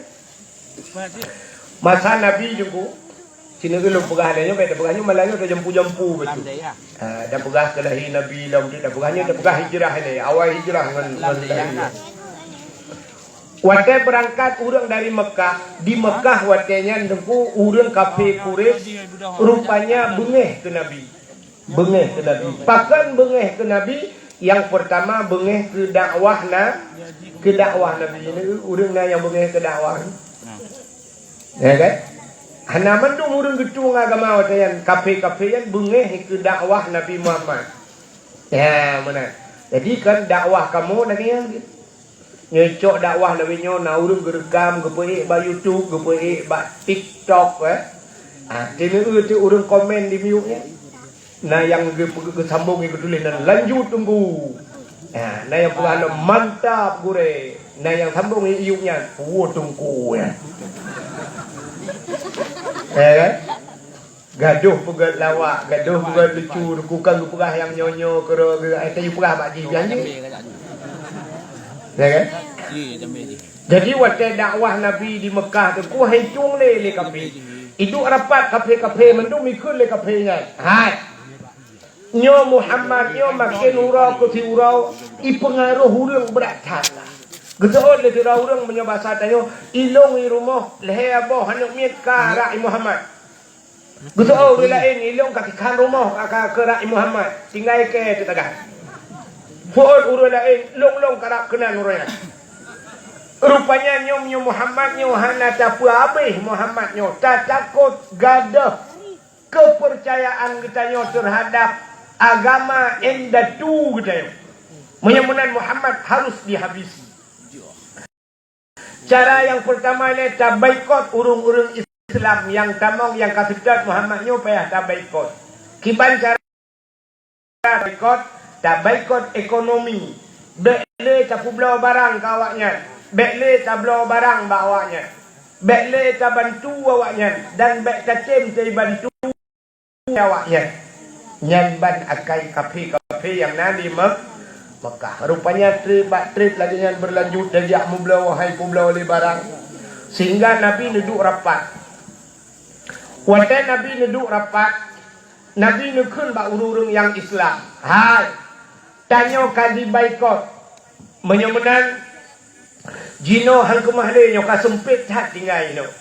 Masa Nabi Teungku, sineuk lôn peugah lé nyoe, bèk tapeugah nyoe malam nyoe tajampu-jampu beutôi. Ha, tapeugah keu lahé Nabi lom tu, tapeugah nyoe, tapeugah hijrah lé, awai hijrah ngon, ngon lahé. Watèe beurangkat ureueng dari Meukah, di Meukah watèe nyan Teungku ureueng kafé Quraisy rupanya beungèh keu Nabi. Beungèh keu Nabi. Pakon beungèh keu Nabi? Nyang peurtama beungèh keu dakwah na, keu dakwah Nabi. Ureueng na nyang beungèh keu dakwah. Ya kan? Hana mandum ureueng geutueng agama watèe nyan, kafé-kafé nyan beungèh keu dakwah Nabi Muhammad. Ya, meunan. Jadi kan dakwah kamoe lagèe nyan. Nyoe cok dakwah lawét nyoe na ureueng geureukam, geupeuék bak YouTube, geupeuék bak TikTok, eh. Ah, teuneu teu ureueng komen di miyueb nyan. Na nyang geu-, geusambong nyang geutuléh nan, "Lanjut Teungku." Ah, na nyang peugah lom, "Mantap Gurèe." Na nyang sambong nyang iyueb nyan, "Wo Teungku," ya. Ya kan? Gadoh peugöt lawak, gadoh peugöt lucu, Teungku kan geupeugah nyang nyoe-nyoe keudroe geu-, ai tayue peugah bak jih pian jih. Ya kan? Jadi watèe dakwah Nabi di Meukah Teungku hai tueng lé, lé kafé. Iduek rapat kafé-kafé mandum ikheun lé kafé nyan. Hai. Nyoe Muhammad nyoe maken uroe keu siuroe ipeungaroh ureueng brat that. Geuseuôt lé sidroe ureueng meunyoe basa tanyoe, ilong i rumoh lhèe boh aneuk miet ka rak i Muhammad. Geuseuôt ureueng laén, ilong ka tikhan rumoh ka, ka keu rak i Muhammad, tinggai kèe teugadan. Peuôt ureueng laén, long-long karab keunan uroe nyan. Rupanya nyoe, nyoe Muhammad nyoe hana tapeuhabéh Muhammad nyoe, tatakot gadôh keupeurcayaan geutanyoe teuhadab agama indatu geutanyoe. Meunyoe meunan Muhammad harus dihabisi. Cara nyang peurtama lé tabaikot ureueng-ureueng Islam nyang tamong nyang ka seutôt Muhammad nyoe payah tabaikot. Kiban cara tabaikot, tabaikot ekonomi. Bèk lé tapeubloe barang keu awaknyan. Bèk lé tabloe barang bak awaknyan. Bèk lé tabantu awaknyan dan bèk tatem teubantu awaknyan. Nyan ban akai kafé-kafé nyang na di Mek-, Mekah. Rupanya trép bak trép lagèe nyan beulanjut dan jak meubloe, hai peubloe lé barang. Sehingga Nabi neuduek rapat. Watèe Nabi neuduek rapat, Nabi neukheun bak ureueng-ureueng nyang Islam, "Hai, tanyoe ka jibaikot. Meunyoe meunan, jinoe han keumah lé, nyoe ka seumpét that tinggai nyoe.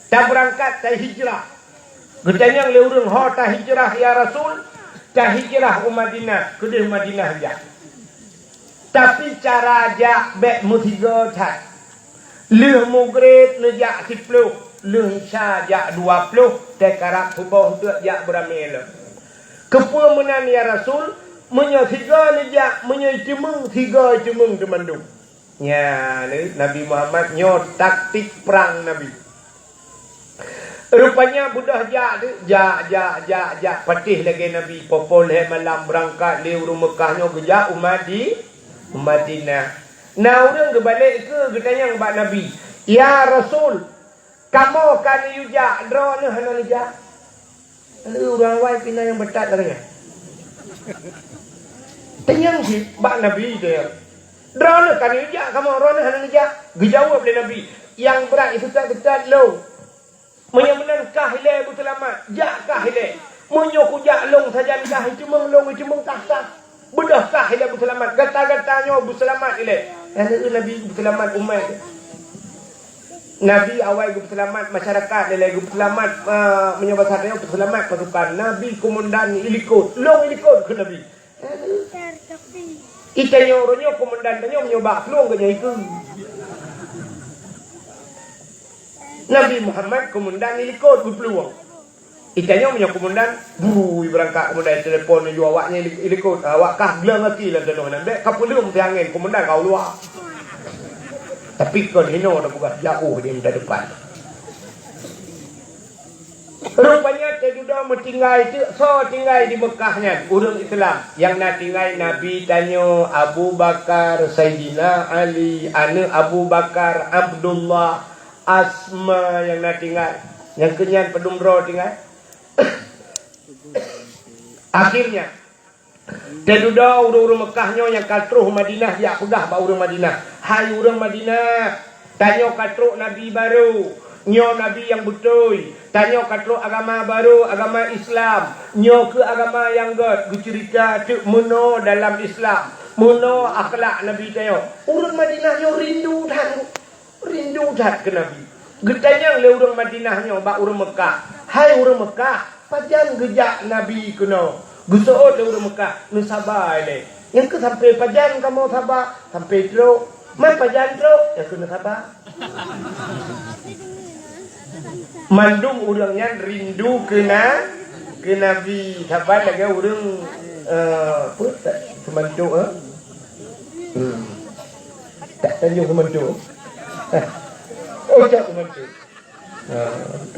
Tabeurangkat tahijrah." Geutanyong lé ureueng, "Ho tahijrah, ya Rasul?" "Tahijrah u Madinah, keudéh Madinah jak." Tapi cara jak bèk meusigoe that. Lheueh mugreb neujak siplôh, lheueh isya jak dua plôh, teukarab suboh teuk jak beuramé lom. Keupeue meunan ya Rasul? Meunyoe sigoe neujak, meunyoe iteumeung, sigoe iteumeung teumandum. Nyan, Nabi Muhammad nyoe taktik prang Nabi. Rupanya beudôh jak, jak, jak, jak, jak, patéh lagèe Nabi, poh-poh lhèe malam beurangkat lé ureueng Meukah nyoe geujak u Madi-, u Madinah. Na ureueng geubalek keu geutanyong bak Nabi, "Ya Rasul, kamoe ka neuyue jak, droeneuh hana neujak?" Ureueng awai pih na nyang beutat lagèe nyan. Tanyong cit bak Nabi tanyong, "Droeneuh ka neujak kamoe, droeneuh hana neujak?" Geujaweueb lé Nabi, "Nyang brat iseutôt-seutôt lôn. Meunyoe meunan kah ilée beuseulamat, jak kah ilée. Meunyoe kujak lôn sajan kah iteumeung, lôn iteumeung kah-kah. Beudôh kah ilée beuseulamat, gata-gata nyoe beuseulamat ilée." Nyang Nabi beuseulamat umat. Nabi awai geupeuseulamat masyarakat, ilée geupeuseulamat, eh, meunyoe basa tanyoe peuseulamat pasukan. Nabi komandan ilikot, lôn ilikot keu Nabi. Itanyoe uroe nyoe komandan tanyoe meunyoe bak plueng geuh nyan ikeu. Nabi Muhammad komandan ilikot geuplueng. Itanyoe meunyoe komandan, buru ibeurangkat komandan itelepon laju awaknyan ili-, ilikot, awak kah gleueng gaki lam tanoh nyan. Bék ka peuleueng si angén, komandan ka u luwa. Tapi kon hinoe tapeugah, jauh di masa depan. Rupanya teududoe meutinggai teuk, soe tinggai di Meukah nyan? Ureuëng Islam. Nyang na tinggai Nabi tanyoe, Abu Bakar, Saidina Ali, aneuëk Abu Bakar, Abdullah, Asma nyang na tinggai. Nyang keu nyan padum droe tinggai. Akhirnya, teududoe ureuëng-ureuëng Meukah nyoe nyang ka troh Madinah jak peugah bak ureuëng Madinah, "Hai ureuëng Madinah, tanyoe ka trok nabi barô. Nyoe nabi nyang beutôi. Tanyoe ka trok agama barô, agama Islam. Nyoe kheueh agama nyang gét." Geuceurita teuk meunoe dalam Islam, meunoe akhlak nabi tanyoe. Ureuëng Madinah nyoe rindu that. Rindu that keu Nabi. Geutanyong lé ureuëng Madinah nyoe bak ureuëng Meukah, "Hai ureuëng Meukah, pajan geujak Nabi keunoe?" Geuseuôt lé ureuëng Meukah, "Neusaba ilée." "Nyang keu sampoe pajan kamoe saba?" "Sampoe trok." "Man pajan trok?" "Nyang keu neusaba." Mandum ureuëng nyan rindu keu na-, keu Nabi. Saban lagée ureuëng, eh, apa, seumantok, eh? Hmm. Tak Tanjong Seumantok. Oh, Cot Seumantok. Ha.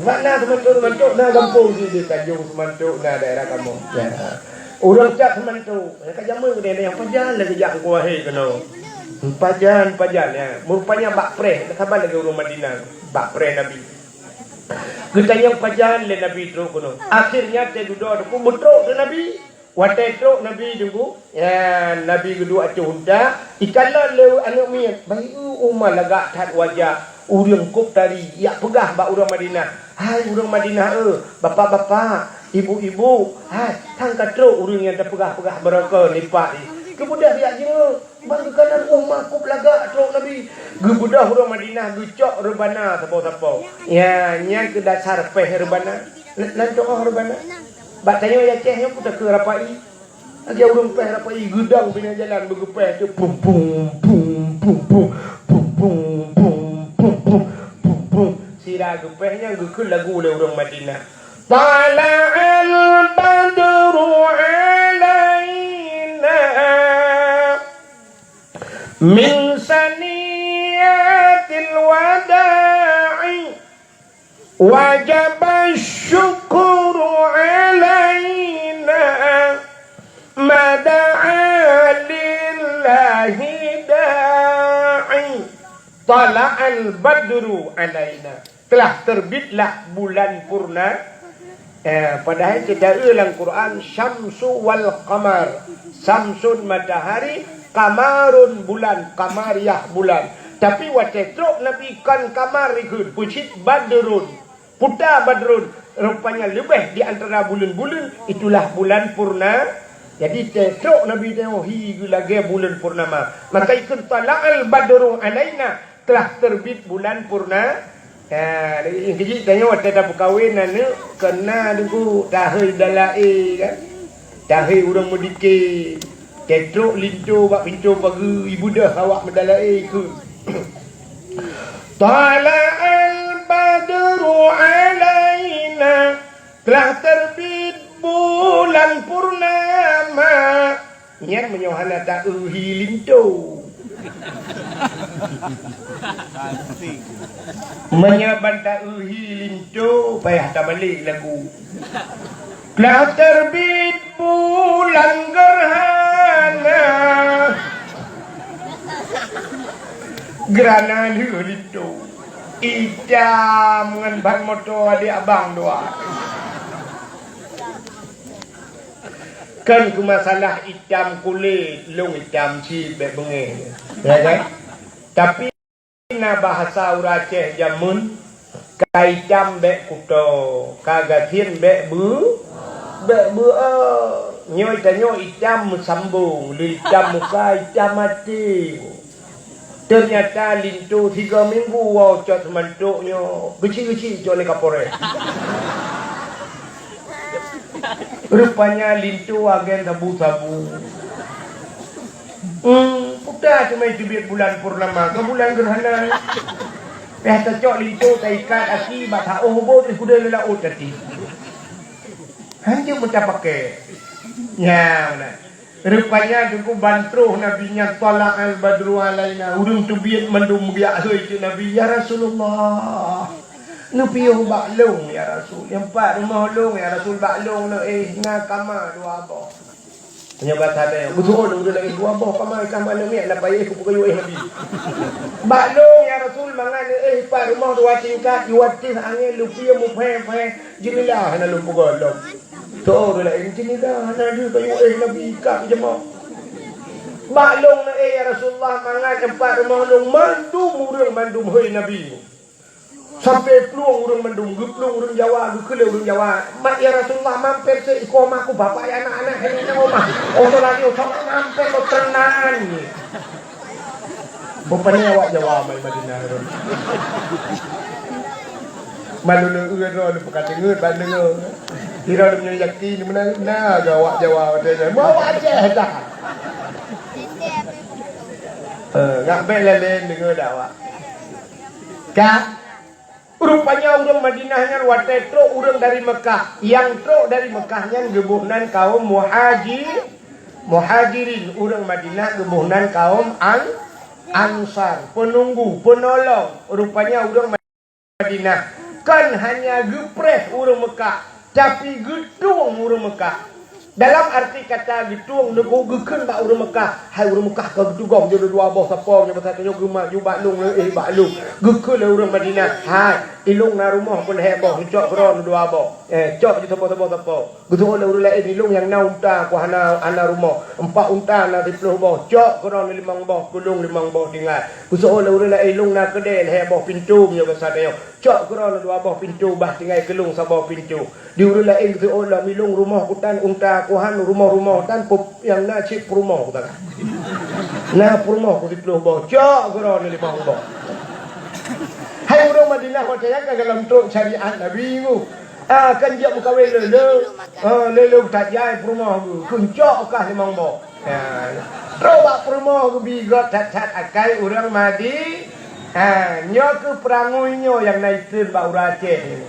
Makna Seumantok, Seumantok na gampông sih di Tanjong Seumantok, na daerah kamoe. Ya. Ureuëng Cot Seumantok. Ya, ka jameun keunoe, nyang pajan lagée jak Teungku Wahé keunoe. Pajan, pajan, ya. Meurupanya bak preh, saban lagée ureuëng Madinah, bak preh Nabi. Geutanyong pajan lé Nabi trok keunoe. Akhirnya teududoe teungku beutrok keu Nabi. Watée trok Nabi teungku, ya, Nabi geuduek ateueh unta, ikalon lé aneuëk miet, bayeue uma lagak that wajah ureuëng kôb tari, jak peugah bak ureuëng Madinah, "Hai ureuëng Madinah, eh, bapak-bapak, ibu-ibu, hai, tan ka trok ureuëng nyang tapeugah-peugah barô keu lipat jih." Geubeudôh jak jingeuek, ban geukalon uma kôb lagak trok Nabi. Geubeudôh ureuëng Madinah geucok reubana sapo-sapo. Ya, nyan keuh dasar péh reubana. N-, nan cok reubana. Bak tanyoe Aceh nyoe peue takheun rapai. Lagée ureuëng péh rapai geudang binéh jalan beugeupéh teuk pum pum pum pum pum. Sira geupéh nyan geukheun lagu lé ureuëng Madinah. Tala'al badru alaina min saniyatil wada'i. Wajaba syukru alaina ma da'a lillahi da'i. Tala'al badru alaina. Telah terbitlah bulan purna. Eh, padahai teudaé lam Quran, syamsu wal qamar. Syamsun matahari, qamarun bulan, qamariyah bulan. Tapi watée trok Nabi kon qamar ikheun, peucit badrun. Puta badrun, rupanya leubeh di antara buleuen-buleuen, itulah bulan purna. Jadi, teutrok Nabi tanyoe hi geulagée buleuen purnama. Maka ikheun, "Tala'al badru alaina," telah terbit bulan purna. Ha, nyang keujeuet tanyoe watée tapeukawen aneuëk, keunan teungku tahei dalaé kan. Tahei ureuëng meudike. Teutrok linto bak pintoe pageue, ibeudôh awak meudalaé kheun. Tala'al badru alaina, telah terbit bulan purnama. Nyan meunyoe hana taeu hi linto. Meunyoe ban taeu hi linto, payah tabalek lagu. Telah terbit bulan gerhana. Gerhana lheueh linto. Itam ngon ban moto adék abang dua. Kan keu masalah itam kulét, lôn itam cit bék beungéh. Ya kan? Tapi na bahasa ureuëng Aceh jameun, ka itam bék kuto, ka gasien bék beu, bék beu. Nyoe tanyoe itam meusambong, le itam muka, itam até. Teunyata linto tiga minggu woe cot seumantok nyoe, geuchik-geuchik cot lé kaporé. Rupanya linto agen sabu-sabu. Hmm, peugah teuma teubiet bulan purnama, ka bulan gerhana. Pih tacok linto taikat aki bak taoh bot di kuda lelaôt tadi. Hanjeuet meuta pakai. Nya, mana? Rupanya teungku ban troh Nabi nyan, "Thala'al badru alaina." Ureuëng teubiet mandum meugiak sôi cit Nabi, "Ya Rasulullah, neupiôh bak lôn, ya Rasul. Nyang pat rumoh lôn, ya Rasul, bak lôn le éh na kama dua boh." Nyoe basa deh, beutôi ureuëng laén dua boh kama ikan mana miak na payah ku peukayu éh Nabi. "Bak lôn, ya Rasul, mangat le éh pat rumoh dua tingkat, iwatéh angén leupie muphé-phé, jeulila hana lôn peugah lom." Tho ureuëng laén, "Jeulila hana lheueh kayu éh Nabi ikat jeumah." "Bak lôn na éh, ya Rasulullah, mangat nyang pat rumoh lôn mandum ureuëng mandum hôi Nabi." Sampai plueng ureuëng mandum, geuplueng ureuëng Jawa, geukheun lé ureuëng Jawa, "Mat, ya Rasulullah, mampet seuh iko ma ku bapak ya anak-anak ini nang omah. Oto lagi oto mampet lo terenan ni." Rupanya awak Jawa mai Madinah tu. Malu le eu droe le peukateungeut ban deungoe. Kira le meunyoe yakin meunan na ga awak Jawa watèe nyan. Mau awak Aceh dah. Eh, ngak bèk lalén deungoe dak awak. Ka Rupanya ureuëng Madinah nyan watèe trok ureuëng dari Meukah. Nyang trok dari Meukah nyan geuboh nan kaum Muhaji-, Muhajirin. Ureuëng Madinah geuboh nan kaum An-, Ansar, peununggu, peunolong. Rupanya ureuëng Madinah kon hanya geupreh ureuëng Meukah, tapi geutueng ureuëng Meukah. Dalam arti kata geutueng, neuku geukheun bak ureuëng Meukah, "Hai ureuëng Meukah, ka geutugom jeuet dua boh sapo nyoe, basa tanyoe geumat ju bak lôn, eh, bak lôn." Geukheun lé ureuëng Madinah, "Hai, ilôn na rumoh peuet lhèe boh, neucok keudroe dua boh. Eh, cok ju sapo-sapo sapo." Geuteupeue lé ureuëng laén, "Ilôn nyang na unta, ku hana, hana rumoh. Empat unta na siplôh boh, cok keudroe limong boh, keu lôn limong boh tinggai." Geuteupeue lé ureuëng laén, "Ilôn na keudè lhèe boh pintoe nyoe, basa tanyoe. Cok keudroe dua boh pintoe, bah tinggai keu lôn saboh pintoe." Di ureuëng laén geuteupeue lom, "Ilôn rumoh ku tan unta, ku han rumoh-rumoh tan, pup nyang na cit peurumoh ku tan. Na peurumoh ku siplôh boh, cok keudroe limong boh." Hai ureuëng Madinah watèe nyan ka gohlom trok syariat Nabi nyoe. Ah, kan jeuet meukawen lé-lé. Ah, lé-lé tajai peurumoh geuh, keu cok kah limong boh. Ya. Trok bak peurumoh geubi göt that-that akai ureuëng Madi-, ha, nyoe keuh peurangui nyoe nyang na itheun bak ureuëng Aceh nyoe.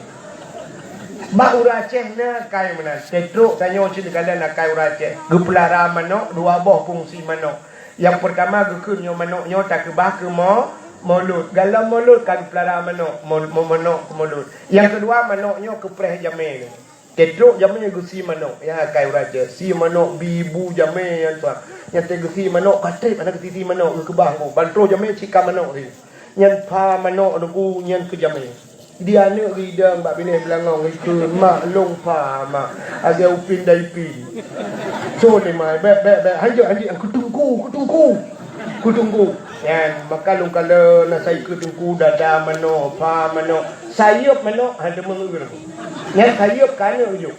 Bak ureuëng Aceh na akai meunan. Teutrok tanyoe cit neukalon akai ureuëng Aceh. Geupeulara manok, dua boh fungsi manok. Nyang peurtama geukheun nyoe manok nyoe takeubah keu mo-, mulod. Gohlom mulod ka geupeulara manok, mo-, mo-, manok keu mulod. Nyang keudua manok nyoe keupreh jamé nyoe. Teutrok jamé geusie manok, nyang akai ureuëng Aceh. Sie manok bi bu jamé nyan tuan. Nyang teuh geusie manok ka trép hana geusie manok geukeubah ngon. Ban troh jamé cika manok ri. Nyan pha manok nunggu nyan keu jamé. Di aneuëk geuidong bak binéh beulangong ikheun, "Mak, lôn pha, Mak. Lagèe Upin dan Ipin." So lé mai, "Bèk, bèk, bèk. Hanjeuet, hanjeuet. Keu teungku, keu teungku. Keu teungku." Nyan, maka lôn kalon na sa ikeue teungku, dada manok, pha manok. Sayeuep manok, han teumeu'eue. Nyan sayeuep keu aneuëk jok.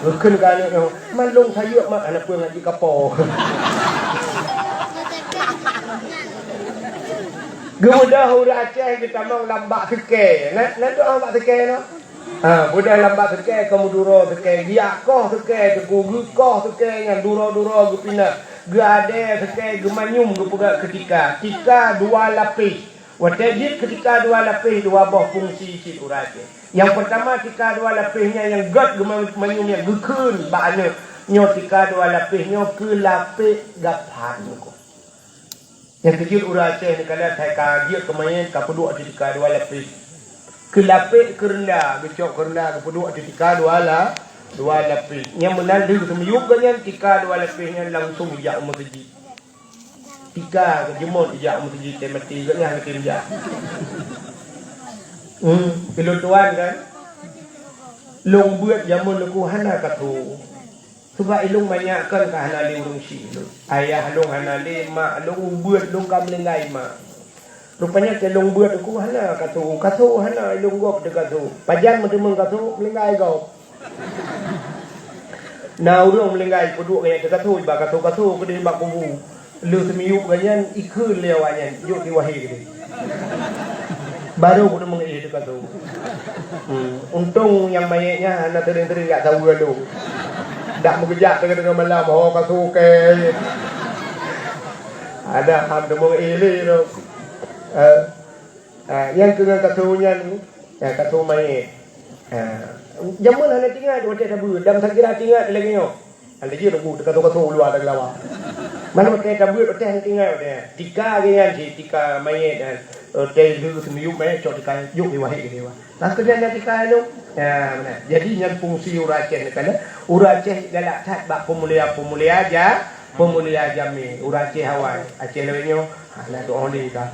Geukheun keu aneuëk nyoe, "Man lôn sayeuep, Mak, hana peue ngon jikapo." Geubeudôh ureuëng Aceh geutamong lam bak seukée. Na, na doa bak seukée nyoe? Ha, beudôh lam bak seukée, ka meuduro seukée, geujak koh seukée, teungku geukoh seukée nyan duro-duro geupinah. Geuadée seukée, geumanyum geupeugah keu tika. Tika dua lapéh. Watée jeuet keu tika dua lapéh, dua boh fungsi cit ureuëng Aceh. Nyang peurtama, tika dua lapéh nyan nyang gét geumanyum nyan geukheun bak aneuëk. Nyoe tika dua lapéh nyoe keu lapék gaphan nyoe. Nyang keujeuet ureuëng Aceh neukalon hai ka jeuet keu manyét ka peuduek di tika dua lapéh. Keu lapék keureunda, geucok keureunda geupeuduek di tika dua la-, dua lapéh. Nyang meunan deuh geuseumeuyueb gobnyan tika dua lapéh nyan langsong jijak u meuseujid. Tika geujeuet ijak u meuseujid, teuh maté geuh nyan geutem jak. Hmm, keu lôn tuan kan? Lôn beuet jameun leuku hana ka tho. Sabab ilôn manyak kon ka hana lé ureuëng syiek lôn. Ayah lôn hana lé, mak lôn, ubeuet lôn ka meuninggai mak. Rupanya keu lôn beuet ku hana katho, katho hana ilôn gob teu katho. Pajan meuteumeung katho, meuninggai gob. Na ureuëng meuninggai peuduek gaya teu katho, iba katho-katho keudeh bak kubu. Lheueh seumiyueb gobnyan ikheun lé awaknyan, jok di wahé keudeh. Barô kudeungoe éh teuka tu. Hmm. Untông nyang manyét nyan hana seuring-seuring jak saweue lôn. Dak meugeujak teungoh-teungoh malam, ho ka sukée. Ada ham deungoe éh lé tu. Eh, ah, nyang keu ngon ka su nyan, eh, ka su manyét. Ah, jameun hana teuingat watée tabeue, dan sakira teuingat lagée nyoe. Hana jeuet bu teuka-teuka u luwa teugeulawa. Mano watée tabeuet watée hana teuingat watée. Tika geuh nyan cit, tika manyét nyan. Watée lheueh seumiyueb manyét cok tika jok di wahé geuh. Langsung nyan tika nyoe. Ya, beuna. Jadi nyan fungsi ureuëng Aceh ni kan. Ureuëng Aceh galak that bak peumulia-peumulia ja, peumulia jamé. Ureuëng Aceh awai, Aceh lawét nyoe, ha, na doa lé ka.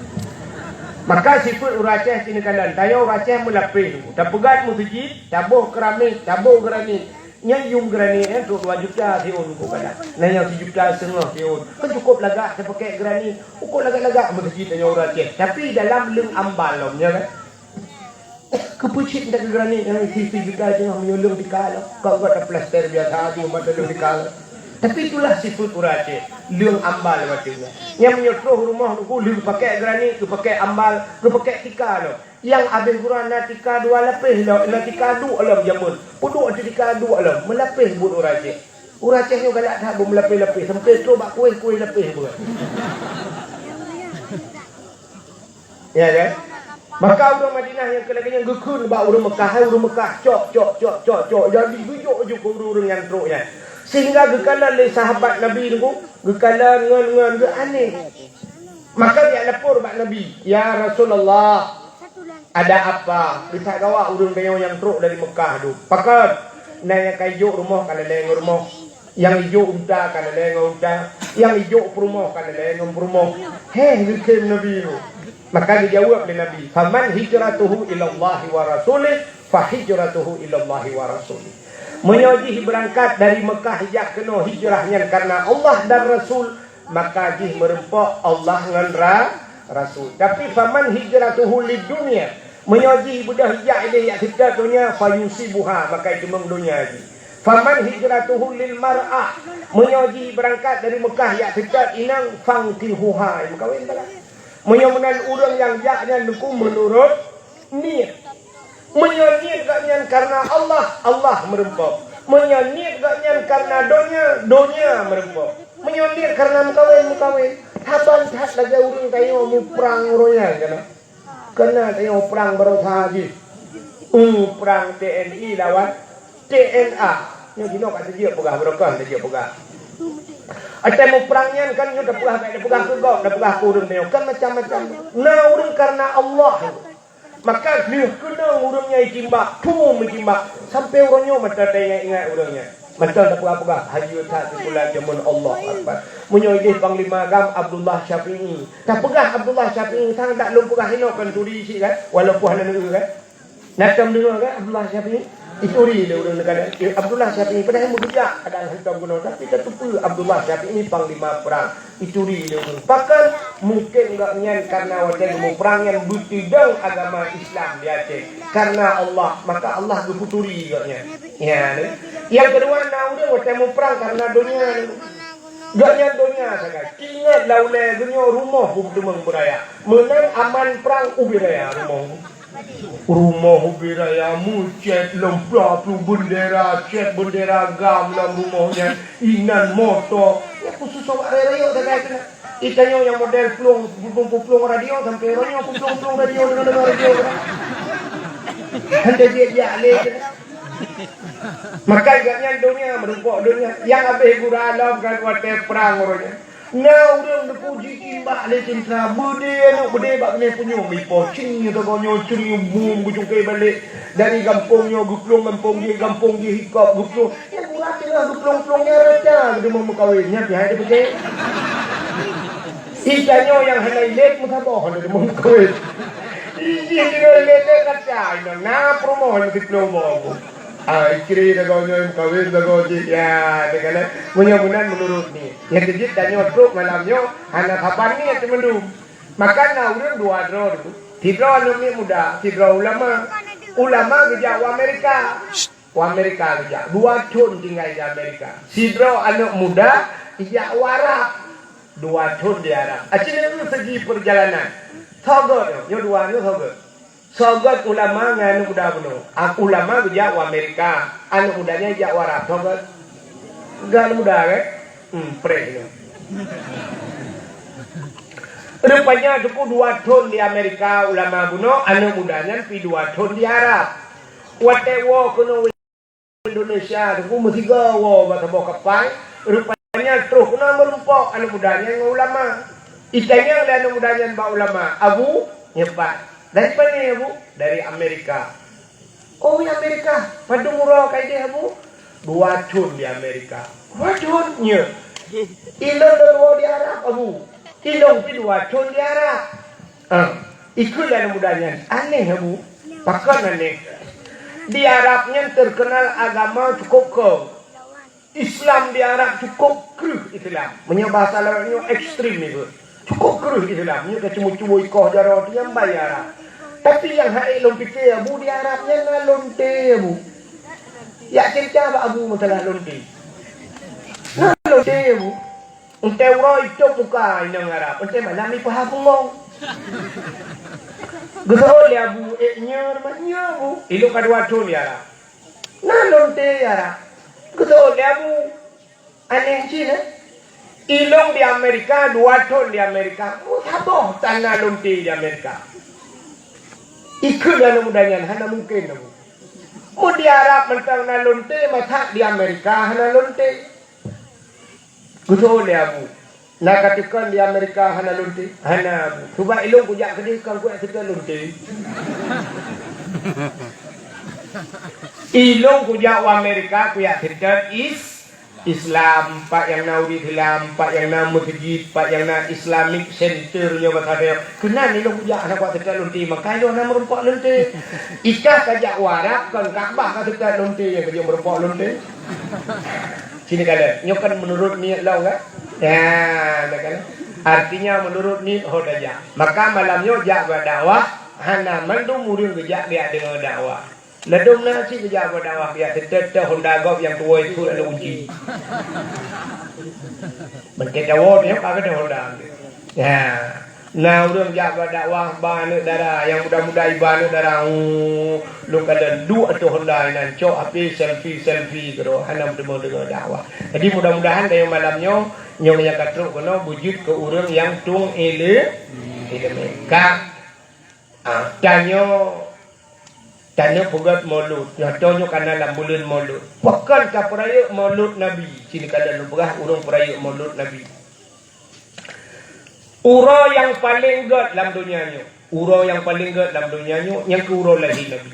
Maka sifeuet ureuëng Aceh sini kalon, tanyoe ureuëng Aceh meulapéh. Tapeugöt meuseujid, taboh keramik, taboh granit. Nyan yum granit nyan trok dua juta siôn ku kadang. Na nyang sijuta seungoh siôn. Kan cukup lagak tapakèk granit. Cukup lagak-lagak meuseujid tanyoe ureuëng Aceh. Tapi dalam leueng ambal lom nyan kan. Keupeue cit ndak granit nyan isi sijuta seungoh meunyoe leueng tika lom. Kok gata plester biasa tu mata leueng tika lom. Tapi itulah sifeuet ureuëng Aceh. Leueng ambal macam nyan. Nyang meunyoe troh rumoh tu leueng pakèk granit, pakèk ambal, pakèk tika lom. Nyang abéh gura na tika dua lapéh lom, na tika duek lom jameun. Peuduek tika duek lom, meulapéh buet ureuëng Aceh. Ureuëng Aceh nyoe galak that beumeulapéh-lapéh, sampai trok bak kuéh-kuéh lapéh buet. Ya kan? Maka ureuëng Madinah nyang keu lagée nyan geukheun bak ureuëng Mekah, hai ureuëng Mekah, cok, cok, cok, cok, cok. Jadi geujok ju keu ureuëng-ureuëng nyang trok nyan. Sehingga geukalon lé sahabat Nabi nyoe, geukalon ngon, ngon geuaneh. Maka geujak lapor bak Nabi, "Ya Rasulullah, ada apa? Geutak gawa ureuëng tanyoe nyang trok dari Mekah tu. Pakon? Na nyang ka ijok rumoh ka lalée ngon rumoh, nyang ijok unta ka lalée ngon unta, nyang ijok peurumoh ka lalée ngon peurumoh. Heh," geukheun Nabi tu. Maka geujaweueb lé Nabi, "Faman hijratuhu ilallahi wa rasulih, fa hijratuhu ilallahi wa rasulih." Meunyoe jih beurangkat dari Mekah jak keunoe hijrah nyan karena Allah dan Rasul, maka jih meureumpok Allah ngon ra-, Rasul. Tapi faman hijratuhu lid dunya, meunyoe jih beudôh jak ilée jak seutôt donya, fayusibuha, maka iteumeung donya jih. Faman hijratuhu lil mar'ah, meunyoe jih beurangkat dari Mekah jak seutôt inong, fankihuha, meukawen bak. Meunyoe meunan ureuëng nyang jak nyan teungku meunurot niet. Meunyoe niet gobnyan karena Allah, Allah meureumpok. Meunyoe niet gobnyan karena donya, donya meureumpok. Meunyoe niet karena meukawen, meukawen. Saban that lagée ureuëng tanyoe muprang uroe nyan kana. Kana tanyoe prang baroesa jih. Muprang T N I lawan T N A. Nyoe jinoe ka teujeuet peugah, beureukoh teujeuet peugah. Até muprang nyan kan nyoe tapeugah, tapeugah keu gob, tapeugah keu ureuëng tanyoe. Kan macam-macam. Na ureuëng karena Allah. Maka lheueh keunong ureuëng nyan jitimbak, phom jitimbak, sampoe uroe nyoe mantong taingat-ingat ureuëng nyan. Mantong tapeugah-peugah, "Hayeue that si fulan jameun, Allahu Akbar." Meunyoe ideh panglima agam Abdullah Syafi'i. Tapeugah Abdullah Syafi'i, sang dak lôn peugah inoe kan turi cit kan, walaupun hana neueu kan. Na tom deungoe kan Abdullah Syafi'i? Ituri lé ureuëng neukalon. Eh, Abdullah Syafi'i padahai meugeujak kadang hantom keunoe, tapi tateupeue Abdullah Syafi'i panglima prang. Ituri lé ureuëng. Pakon? Mungken gobnyan karena watée geumuprang nyan beuteudong agama Islam di Aceh. Karena Allah, maka Allah geupeuturi gobnyan. Ya, ni. Nyang keudua na ureuëng watée muprang karena donya. Gobnyan donya sagai. Ingat lah ulée geunyoe rumoh beuteumong beuraya. Meunan aman prang ubé raya rumoh. Rumoh ubé raya meucét lom plah ploh beundera, cét beundera gam lam rumoh nyan, inan moto. Nyan khusus awak raya-raya sagai keunan. Itanyoe nyang model plueng, plueng, plueng radio sampai uroe nyoe plueng, plueng radio deungoe-deungoe radio keunan. Hana jeuet jak lé keunan. Maka gobnyan donya, meureumpok donya. Nyang abéh gura lom kan watée prang uroe nyan. Na ureuëng teupuji timbak lé teuntara, beudé aneuk beudé bak binéh punyueng, ipo cing nyoe sagoe nyoe cing nyoe bum beucungké balek dari gampông nyoe geuplueng gampông jih, gampông jih ikop geuplueng. Nyan urat teungoh geuplueng-plueng nyan raja geudeungoe meukawen, nyan pih hai teupeugah. Itanyoe nyang hana ilét meusaboh hana deungoe meukawen. Ijih deungoe ilét raja inong na peurumoh nyang geuplueng boh. Ah, istri sagoe nyoe, meukawen sagoe jih. Ya, teukalon. Meunyoe meunan meunurot niet. Nyang keujeuet tanyoe trok malam nyoe, hana saban niet teumandum. Maka na ureuëng dua droe tu. Sidroe aneuëk miet muda, sidroe ulama. Ulama geujak u Amerika. U Amerika geujak. Dua thon tinggai di Amerika. Sidroe aneuëk muda geujak u Arab. Dua thon di Arab. Aci nyoe segi peurjalanan. Soe gét nyoe, nyoe dua nyoe soe gét. Soe gét ulama ngon aneuëk muda bunoe. Ah, ulama geujak u Amerika, aneuëk muda nyan jak u Arab. Soe gét? Gét aneuëk muda, kan? Hmm, preh nyoe. Rupanya teungku dua thon di Amerika ulama bunoe, aneuëk muda nyan pi dua thon di Arab. Watée woe keunoe Indonesia teungku meusigoe woe bak saboh kapai, rupanya troh keunoe meurumpok aneuëk muda nyan ngon ulama. Itanyong lé aneuëk muda nyan bak ulama, "Abu, nyoe pat dari pane, Abu?" "Dari Amerika." "Oh, di Amerika, padum uroe ka ideh, Abu?" "Dua thon di Amerika." "Dua thon?" "Nyo." "Ilôn lôn woe di Arab, Abu. Ilôn pi dua thon di Arab." Ah, ikheun lé aneuëk muda nyan, "Aneh, Abu." "Pakon aneh?" "Di Arab nyan teukeunal agama cukôp keu. Islam di Arab cukôp kreueh Islam. Meunyoe bahasa Arab nyoe ekstrem ikheun. Cukôp kreueh Islam. Nyoe ka cubo-cubo ikoh jaroe tu nyang bai Arab. Tapi nyang hase lôn pike, Abu, di Arab nyan na lonte, Abu." "Jak cerita bak Abu masalah lonte." "Na lonte, Abu." Entée uroe itôp muka inong Arab, entée malam ipeuhah bungong. Geuseuôt lé Abu, "Eh, nyoe, nyoe, Abu." "Ilôn ka dua thon di Arab." "Na lonte di Arab." Geuseuôt lé Abu, "Aneh cit, eh? Ilôn di Amerika, dua thon di Amerika, meusaboh tan na lonte di Amerika." Ikheun lé aneuëk muda nyan, "Hana mungken, Abu. Meunyoe di Arab mantong na lonte, masa di Amerika hana lonte?" Geuseuôt lé Abu, "Na kateupeue di Amerika hana lonte?" "Hana, Abu." "Cuba ilôn kujak keudeh kon kujak seutôt lonte." "Ilôn kujak u Amerika kujak seutôt is-, Islam, pat nyang na ureuëng Islam, pat nyang na meuseujid, pat nyang na Islamic Center nyoe bahasa Arab. Keunan ilôn kujak hana kujak seutôt lonte, maka ilôn hana meurumpok lonte." "Ikah kajak u Arab kon Ka'bah kaseutôt lonte, nyang kajak meurumpok lonte." Sini kalian, nyoe kan menurut niet lom kan? Ya, kan? Artinya menurut niet ho tajak. Maka malam nyoe jak bak dakwah, hana mandum ureuëng geujak geujak deungoe dakwah. Ladom na cit geujak bak dakwah, geujak seutôt-seutôt Honda gob nyang tuwoe itu ada kunci. Meuntée tawoe nyoe ka ada Honda. Ya. Na ureuëng jak bak dakwah ba aneuëk dara, nyang muda-muda iba aneuëk dara, uh, lôn kalon duek ateueh Honda inan, cok H P selfie-selfie keudroe, hana meuteumé deungoe dakwah. Jadi mudah-mudahan dari malam nyoe, nyoe nyang ka trok keunoe beujeuet keu ureuëng nyang tueng ile-, ileumèe. Ka, ah, tanyoe, tanyoe peugét Maulud, nyoe tanyoe kana lam buleuen Maulud. Pakon ka peurayeuk Maulud Nabi, sini kada lôn peugah ureuëng peurayeuk Maulud Nabi. Uroe nyang paleng gét lam donya nyoe, uroe nyang paleng gét lam donya nyoe, nyang keu uroe lahé Nabi.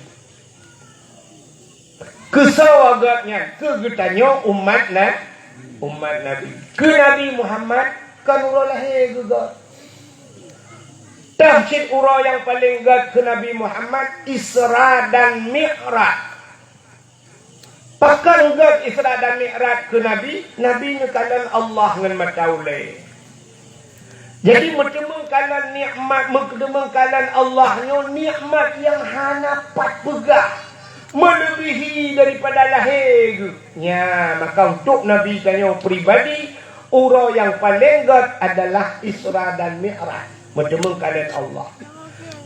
Keusoe gét nyan? Keu geutanyoe umat na-, umat Nabi. Keu Nabi Muhammad kon uroe lahé geuh gét. Toh cit uroe nyang paleng gét keu Nabi Muhammad Isra dan Mi'raj. Pakon gét Isra dan Mi'raj keu Nabi? Nabi neukalon Allah ngon mata ulée. Jadi meuteumé kalon nikmat, meuteumé kalon Allah nyoe nikmat nyang hana pat peugah, meuleubèhi daripada lahé geuh. Nya, maka untuk Nabi tanyoe pribadi, uroe nyang paleng gét adalah Isra dan Mi'raj, meuteumé kalon Allah.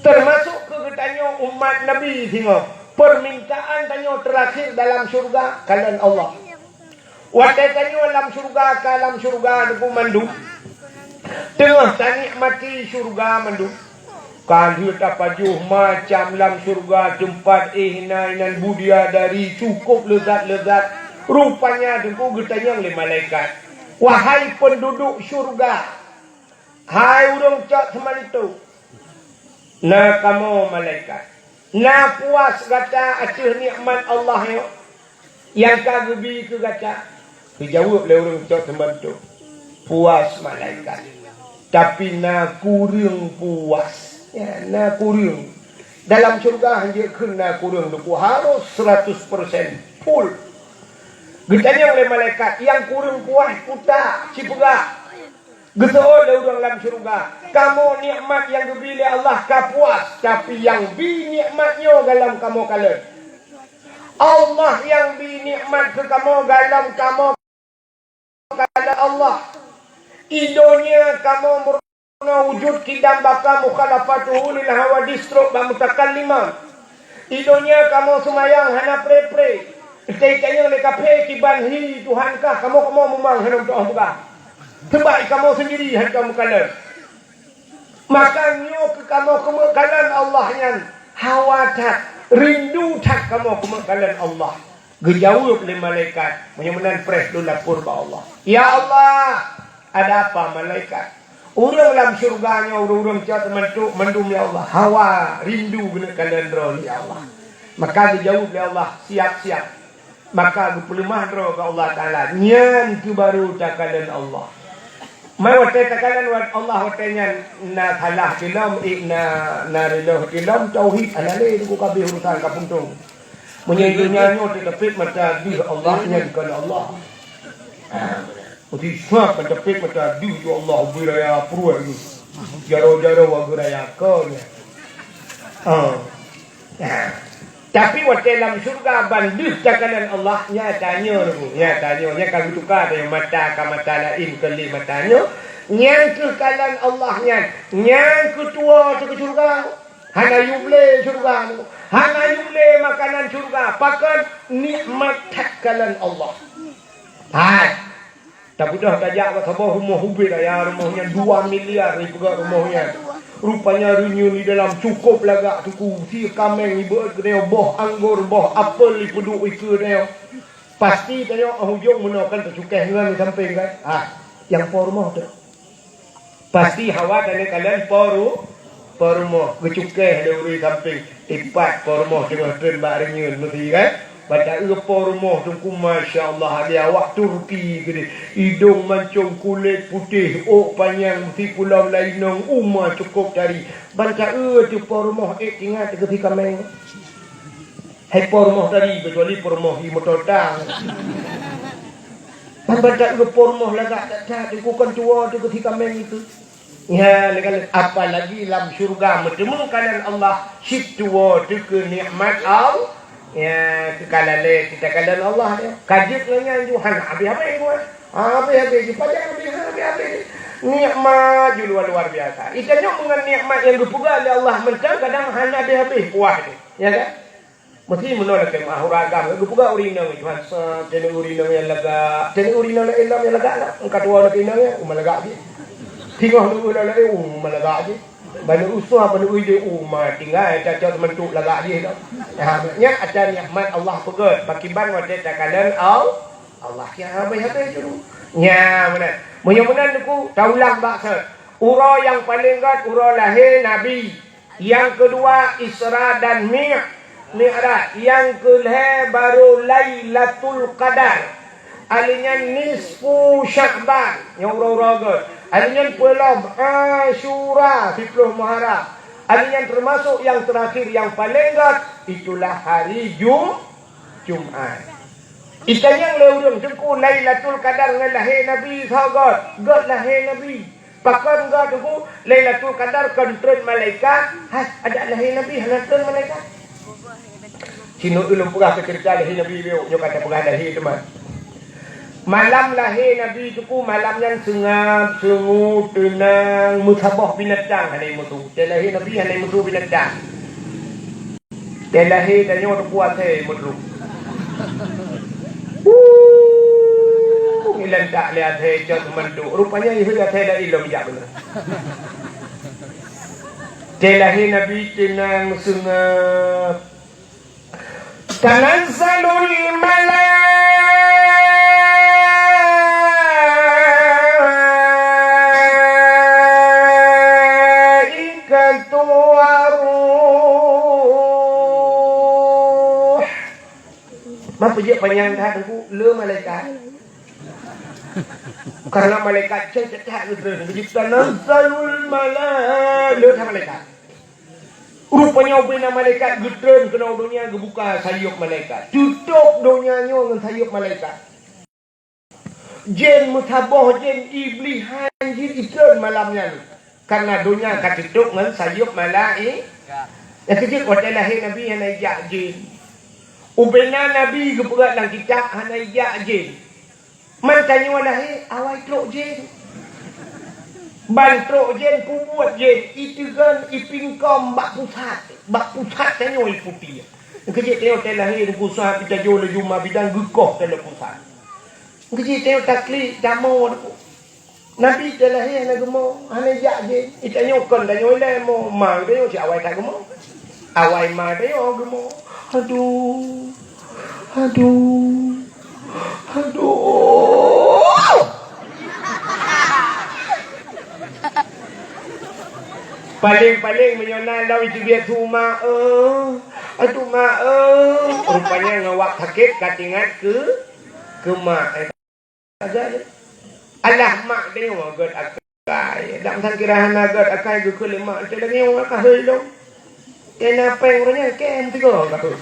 Teumasok keu geutanyoe umat Nabi singoh, permintaan tanyoe teurakhir dalam syeuruga kalon Allah. Watée tanyoe lam syeuruga, ka lam syeuruga teungku mandum, teungoh tanikmati syeuruga mandum. Ka lheueh tapajoh macam lam syeuruga teumpat, eh, na inan bidadari cukôp leuzat-leuzat. Rupanya teungku geutanyong lé malaikat, "Wahai peunduduek syeuruga, hai ureuëng cok seumanto, na kamoe malaikat, na puas gata ateueh nikmat Allah nyoe nyang ka geubi keu gata?" Geujaweueb lé ureuëng cok seumanto, "Puas malaikat, tapi na kureueng puas." Ya, na kureueng. Dalam syeuruga hanjeuet kheun na kureueng, teungku, harôh seratus persen full. Geutanyong lé malaikat, nyang kureueng puas peue ta sipeugah. Geuseuôt lé ureuëng lam syeuruga, "Kamoe nikmat nyang geubri lé Allah ka puas, tapi nyang bi nikmat nyoe gohlom kamoe kalon. Allah nyang bi nikmat keu kamoe gohlom kamoe kalon Allah. I donya kamoe meurunoe wujud qidam baqa mukhalafatuhu lil hawadits trok bak mutakallimat. I donya kamoe seumayang hana pré-pré. Teuka lé kafé kiban hi Tuhan kah, kamoe-kamoe mumang hana meutuah peugah. Sabab kamoe sendiri hana meukalon. Maka nyoe keu kamoe keumeukalon Allah nyan hawa that, rindu that kamoe keumeukalon Allah." Geujaweueb lé malaikat, "Meunyoe meunan preh lôn lapor bak Allah." "Ya Allah, ada apa malaikat?" "Ureuëng lam syeuruga nyoe ureuëng-ureuëng cot meuntôk mandum ya Allah, hawa, rindu geuneuk kalon droe ya Allah." Maka geujaweueb lé Allah, "Siap-siap." Maka geupeuleumah droe keu Allah Taala, nyan keuh baru takalon Allah. Mai watée takalon Allah watée nyan na salah tilom, eh, na, na riloh tilom, tauhid hana lé teungku, kabeh urusan ka puntông. Meunyoe donya nyoe teutapét mata deuh Allah nyan kon Allah. Ha. Meusti swab mantap pet mata deuh tu Allah bri raya pruet tu. Jaro-jaro wagu raya ko nya. Ha. Ha. Tapi watée lam syeuruga ban deuh takalon Allah, nya tanyoe tu, nya tanyoe, nya ka geutuka tanyoe mata ka mata laén keu lé mata nyoe, nyang keukalon Allah nyan, nyang keutuwoe teuh keu syeuruga. Hana yub lé syeuruga tu, hana yub lé makanan syeuruga, pakon nikmat that kalon Allah. Hai. Tapeugah tajak bak saboh rumoh ubit, ya, rumoh nyan dua miliar ipeugah rumoh nyan. Rupanya reunyeun di dalam cukôp lagak teungku, sie kaméng ibeuet keunoe, boh anggor, boh apel ipeuduek ikeue keunoe. Pasti tanyoe ujong meunoe kan teucukéh ngon sampéng kan? Ha, nyang po rumoh tu. Pasti hawa tanyoe kalon po ru-, po rumoh, geucukéh lé ureuëng sampéng, ipat po rumoh teungoh treun bak reunyeun meusi kan? Ban taeu po rumoh teungku, masya Allah, lé awak Turki keudeh. Idong mancong, kulét putéh, ôk panyang, meusi pulo meulainong, uma cukôp tari. Ban taeu teuh po rumoh, ék tingat teuh keusi kaméng. Hai po rumoh tadi, kecuali po rumoh di moto tang. Ban-ban taeu po rumoh lagak that-that, teungku, kon tuwoe teuh keusi kaméng itu. Ya, apalagi lam syeuruga meuteumé kalon Allah, cit tuwoe teuh keu nikmat Allah. Ya, keu ka lalée kita kalon Allah ya. Ka jeuet ngon nyan ju hana habéh-habéh ju. Ha, habéh-habéh ju, pajan habéh, hana habéh-habéh. Nikmat ju luar-luar biasa. Ita nyoe meungon nikmat nyang geupeugah lé Allah mantong kadang hana habéh-habéh puah jih. Ya kan? Meusti meunoe lakée meuah ureuëng agam, geupeugah ureuëng inong, "Tuhan, sa-, teuneuk ureuëng inong nyang lagak, teuneuk ureuëng inong nyang lagak na, engka tuwoe lagak inong nyan, uma lagak jih." Singoh leueh lagak, uma lagak jih. Baneuk usoh, baneuk ujoe, uma tinggai, cacok meuntôk lagak jih tu. Nah, nyan atra nikmat Allah peugét, pakiban watée takalon Al-, Allah nyang habéh-habéh juru. Nya, meunan. Meunyoe meunan teungku, taulang bak sot. Uroe nyang paleng gét, uroe lahé Nabi. Nyang keudua, Isra dan Mi-, Mi'raj. Nyang keulhée baru Lailatul Qadar. Alèh nyan nisfu Sya'ban, nyang uroe-uroe gét. Alèh nyan peulom Asyura, siplôh Muharram. Alèh nyan teumasok nyang teurakhir nyang paleng gét, itulah hari Jum-, Jumat. Itanyong lé ureuëng teungku, Lailatul Qadar ngon lahé Nabi soe gét? Gét lahé Nabi. Pakon gét teungku Lailatul Qadar kon treun malaikat? Hai, adak lahé Nabi hana treun malaikat. Sinoe ulôn peugah keu ceurita lahé Nabi biôk, nyoe ka tapeugah lahé teuma. Malam lahé Nabi teungku, malam nyan seungab, seungue, teunang, meusaboh binatang hana meusu. Watée lahé Nabi hana meusu binatang. Watée lahé tanyoe teungku asèe meutrok. Wuh, ilantak lé asèe cot meuntôk. Rupanya iheue asèe laén lom jak beuneuh. Watée lahé Nabi teunang seungab. Tanazzalul malaikatu waruh. Meupeujeuet panyang that teungku, le malaikat. Karena malaikat cai that geutreun, beujeuet tanazzalul mala-, le that malaikat. Rupanya ubena malaikat geutreun keunoe donya geubuka sayeup malaikat. Tutôp donya nyoe ngon sayeup malaikat. Jén meusaboh jén Iblih han jeuet itreun malam nyan. Karena donya ka tutôp ngon sayeup malaikat. Nyang keujeuet watée lahé Nabi hana ijak jén. Ubena Nabi geupeugah lam kitab hana ijak jén. Man tanyoe lahé awai trok jén. Ban trok jén peubuet jén iteugon ipingkom bak pusat, bak pusat tanyoe iputi. Keujeuet tanyoe watée lahé pusat itajo laju ma bidang geukoh keu pusat. Keujeuet tanyoe taklik damoe. Nabi teulahé hana geumo, hana jak jén. Itanyoe kon tanyoe ilée mo, ma tanyoe cit awai that geumo. Awai ma tanyoe geumo. Aduh. Aduh. Aduh. Paléng-paléng meunyoe na lom iteubiet su ma, eh. Aduh ma, eh. Rupanya ngon wak sakét ka teuingat keu, keu ma, eh. Alah mak tanyoe gét akai. Dak meusan kira hana gét akai geukheun lé mak teuh lagée nyoe ka hôi lom. Kena péng ureuëng nyan kém tiga ka hôi.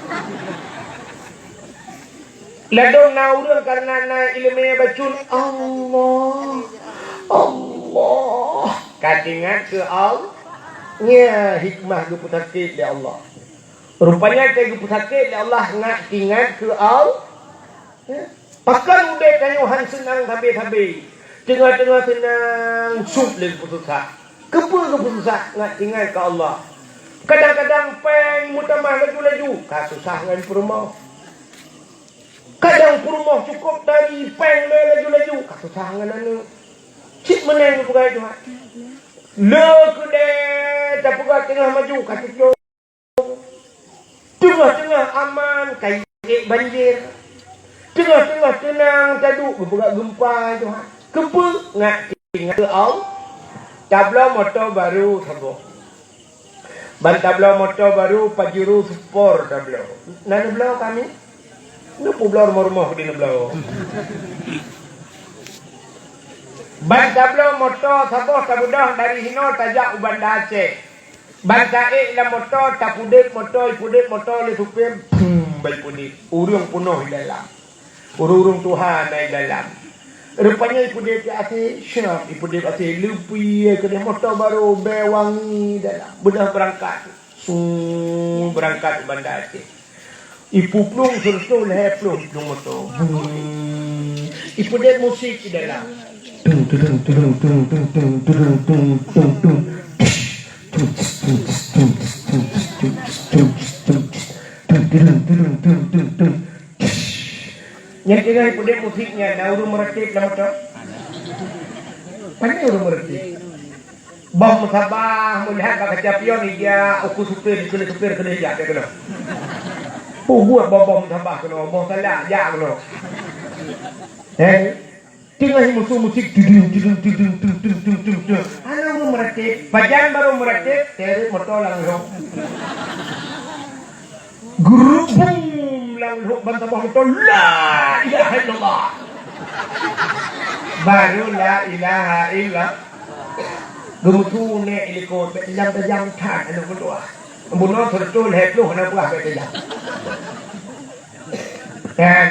Ladôm na ureuëng karena na iéleumé bacut Allah. Allah. Ka teuingat keu Allah. Nya hikmah geupeusakét lé Allah. Rupanya teuh geupeusakét lé Allah ngat teuingat keu Allah. Ya. Pakon udeb tanyoe han seunang sabe-sabe. Teungoh-teungoh seunang sub lé geupeususah. Keupeue geupeususah? Ngat tinggai keu Allah. Kadang-kadang péng meutamah laju-laju, ka susah ngon peurumoh. Kadang peurumoh cukôp tari péng lé laju-laju, ka susah ngon aneuk. Cit meunan geupeugah Tuhan. Le keudeh tapeugah teungoh maju, ka tutup. Teungoh-teungoh aman, ka ék banjir. Teungoh-teungoh teunang taduek geupeugah geumpa Tuhan. Keupeue? Ngat tinggai keu Allah. Tabloe moto barô saboh. Ban tabloe moto barô Pajero Sport tabloe. Na neubloe kami? Neupubloe rumoh-rumoh di neubloe. Ban tabloe moto saboh tabeudôh dari hinoe tajak u Banda Aceh. Ban taék lam moto, tapudeb moto, ipudeb moto lé supir, bum, bak ipudeb. Ureuëng peunoh di dalam. Ureuëng-ureuëng tuha na di dalam. Rupanya ipudeb di até, syab, ipudeb até, leupie keudeh moto barô, bée wangi dalam. Beudôh beurangkat. Su, beurangkat u Banda Aceh. Ipuplueng seureutôh lhée ploh plueng moto. Bum. Ipudeb musik di dalam. Tung, tudung, tudung, tung, tung, tung, tudung, tung, tung, tung. Tung, tus, tung, tus, tung, tus, tung, tus, tung, tus, tung, tus, tung, tus. Tung, tudung, tudung, tung, tung, tung. Nyan tinggai pudeb musik nyan, na ureuëng meuratéb lam moto? Pane ureuëng meuratéb? Boh meusabah meulihat bak kaca pion ija uku supir, keuneuk supir keuneuk jak keunoe. Peubuet boh-boh meusabah keunoe, boh salah jak keunoe. Eh? Teungoh musoh musik tudung tudung tudung tung tung tung tung tung. Hana ureuëng meuratéb, pajan barô meuratéb, teret moto lam lhok. Geurubum lam lhok ban tabah moto, la ilaha illallah. Baru la ilaha illallah. Geumeusu nék ilikot, bèk tajam-tajam that aneuk meutuah. Bunoe seureutôh lhèe ploh aneuk buah bèk tajam. Kan?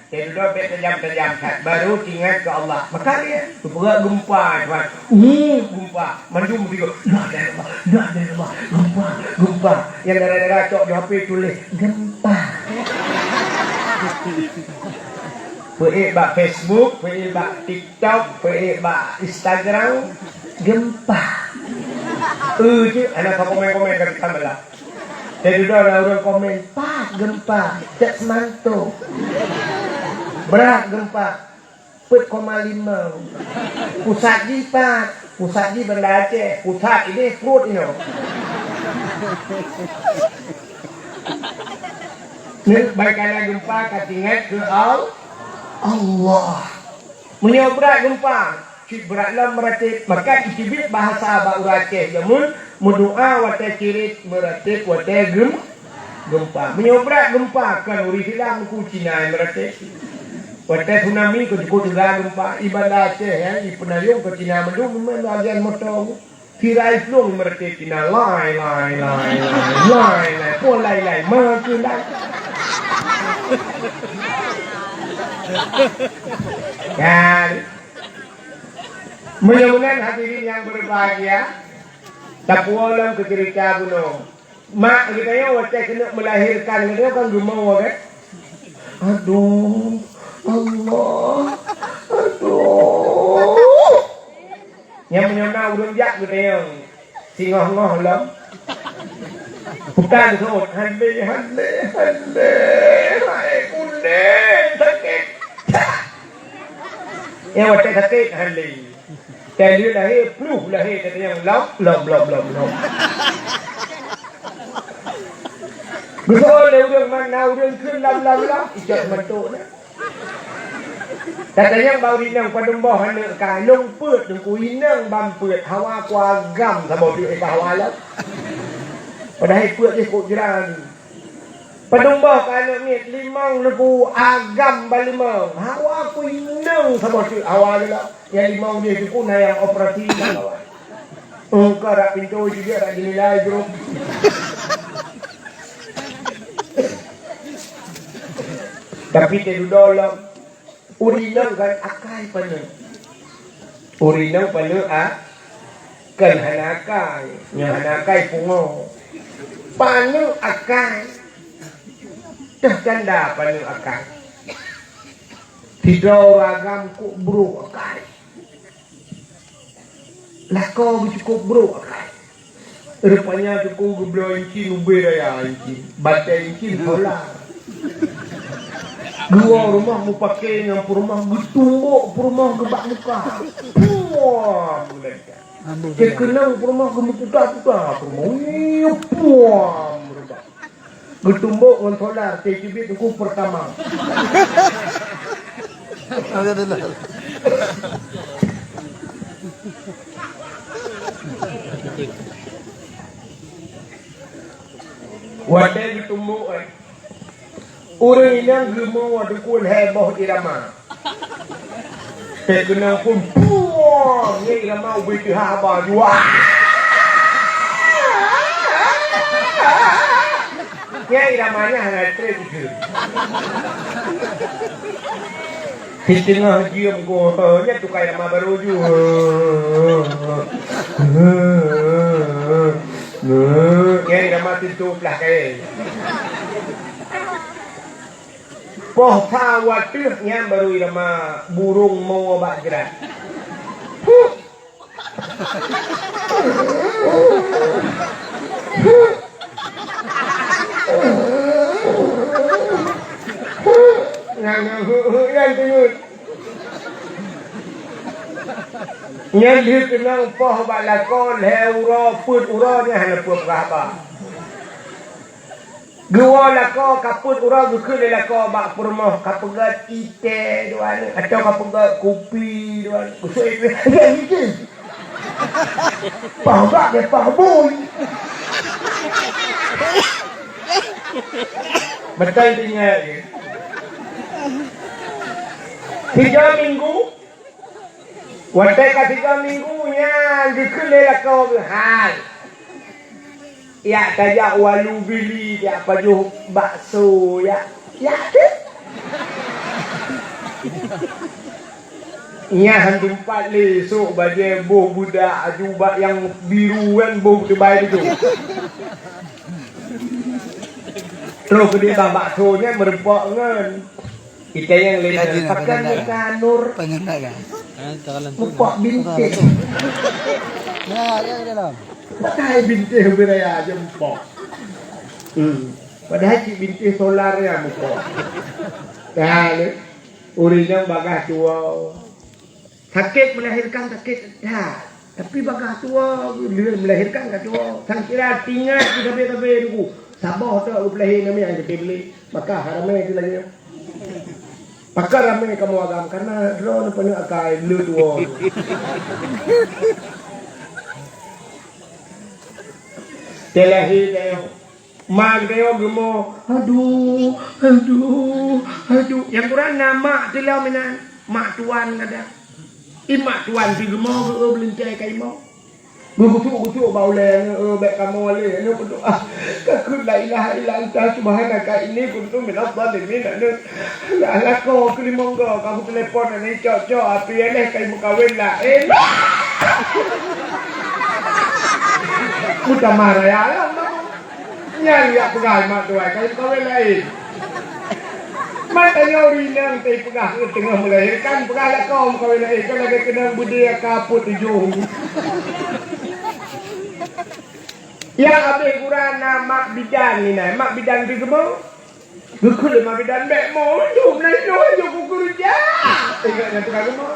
Teududoe bèk tajam-tajam that, baru teuingat keu Allah. Maka lheueh geupeugah geumpa, Tuhan. Uh, geumpa. Mandum tiga. La ilaha illallah, la ilaha illallah. Geumpa, geumpa. Nyang dara-dara cok di H P tuléh, geumpa. Peuék bak Facebook, peuék bak TikTok, peuék bak Instagram, geumpa. Eh, cit, hana ka komen-komen ka teuka malam. Teududoe na ureueng komen, "Pat geumpa, jak seumanto. Brat geumpa, peuet koma lima. Pusat jih pat, pusat jih Banda Aceh, pusat idéh pruet inoe." Nyoe baikana geumpa ka teuingat keu Al-, Allah. Meunyoe brat geumpa, cit brat lom meuratéb, maka iteubiet bahasa bak ureueng Aceh jameun meudoa watèe cirit meuratéb watèe geum-, geumpa. Meunyoe brat geumpa, kon ureueng Islam ku Cina nyang meuratéb. Watèe tsunami kon cukôp teuga geumpa, i Banda Aceh, ya, i Peunayong kon Cina mandum, memang lagèe moto. Sirai plueng meureuté Cina, lai, lai, lai, lai, lai, lai, po lai, lai, ma keu lai. Kan? Meunyoe meunan hadirin nyang berbahagia, tapuwoe lom keu ceurita bunoe. Mak geutanyoe watèe keuneuk meulahirkan geutanyoe kan geumoe kan? Aduh, Allah, aduh. Nyang meunyoe na ureueng jak geutanyoe singoh-ngoh lom. Bukan sot, hale, hale, hale, hai kudéh, sakét. Nyang watèe sakét hale. Teuh lheueh lahé, pluh lahé, geutanyoe lom, lom, lom, lom, lom. Geuseuôt lé ureueng, mana ureueng kheun lom, lom, lom, ijak meutuk na. Geutanyoe bak ureueng inong padum boh aneuk ka, lôn peuet teungku, inong ban peuet, hawa ku agam saboh teuk ika hawa lom. Padahai peuet jih kok jra ni. Padum boh ka aneuk miet, limong teungku agam ban limong. Hawa ku inong saboh teuk hawa jih lah. Nyang limong jih teungku na nyang operasi. Engka rak pintoe jih rak jinilai jroh. Tapi teududoe lom. Ureueng inong kan akai paneuk. Ureueng inong paneuk a-, kan hana akai. Nyang hana akai pungo. Paneuk akai. Teuh tanda paneuk akai. Sidroe ureueng agam kok brok akai. Lakoe geucukôp brok akai. Rupanya teungku geubloe incin ubé raya incin, batèe incin solar. Geuwoe rumoh mupakè ngon peurumoh, geutumbok peurumoh geubak muka. Puam! Geulantak. Geukeunong peurumoh geumeuputa-puta peurumoh. Wih, puam! Reubak. Geutumbok ngon solar, T T B teungku pertama. Watèe geutumbok, eh, ureueng inong geumoe teungku lhèe boh irama. Teukeunong pun, puang! Nyang irama ubé teuhah haba jua. Nyang irama nyan hana trép jih. Siteungoh jeuem goh, nyan tukai irama barô ju. Nyang irama teuntô plah kayèe. Poh sa watèe nyan baru irama burông mo bak jrat. Huh! Nyan, nyan, huh, huh, nyan teungeut. Nyan lheueh keunong poh bak lakoe lhèe uroe, peuet uroe nyan hana peue peugah haba. Geuwoe lakoe ka peuet uroe geukheun lé lakoe bak peurumoh ka peugöt itèe dua nyoe, atawa ka peugöt kupi dua nyoe. Geuseuôt itèe, "Itèe, itèe." Paih bak deh, paih bui. Meutai tinggai. Tiga minggu, watèe ka tiga minggu nyan geukheun lé lakoe geuh, "Hai, jak tajak Walu Bili, jak pajoh bakso, jak, jak keuh." Nyan han teumpat lé, sôk bajèe boh beudak aju bak nyang biru nyan boh teubai teuh. Troh keudéh bak bakso nyan meurumpok ngon Itayang lé pakan meuka nur. Mupok bintéh. Nah, ya dalam. Pakai bintéh ubé raya aja mupok. Hmm. Padahai cit bintéh solar ya mupok. Nah, ni. Ureueng nyang bagah tuwoe. Sakét melahirkan sakét that. Tapi bagah tuwoe, lheueh melahirkan ka tuwoe. Sang kira tingat di sabe-sabe dulu. Saboh tu aku pelahé namiet yang gede beli. Maka ramai tu lagi. Pakon ramai kamoe agam, karena droeneuh paneuk akai le tuwoe. Teulahé tayong. Ma geutanyoe geumoe, "Aduh, aduh, aduh." Nyang kurang na mak teuh lom inan, mak tuan kadang. I mak tuan teuh geumoe geu-eu beuleuncai kaimoe. Geugucok-gucok bak ulèe aneuk, "Eh, bèk kamoe lé, aneuk, berdoa. Ka kheun la ilaha illa anta subhanaka inni kuntu minadh dhalimin, aneuk. Lah lakoe keulimong goe ka kutelepon aneuk cok-cok, api éh lé ka imeukawen laén." Meutamah raya lah. Nyan jak peugah mak tuai, ka imeukawen laén. Mak tanyoe ureueng inong teupeugah teungoh meulahé, kan peugah lakoe meukawen laén, kan lagèe keunong beudé ka peuet tujoh. Nyang habéh gura na mak bidan inan, mak bidan teuh geumo. Geukheun lé mak bidan, "Bèk mo, jom na inoe, jom kukeureuja." Ingat nyan teuka geumo.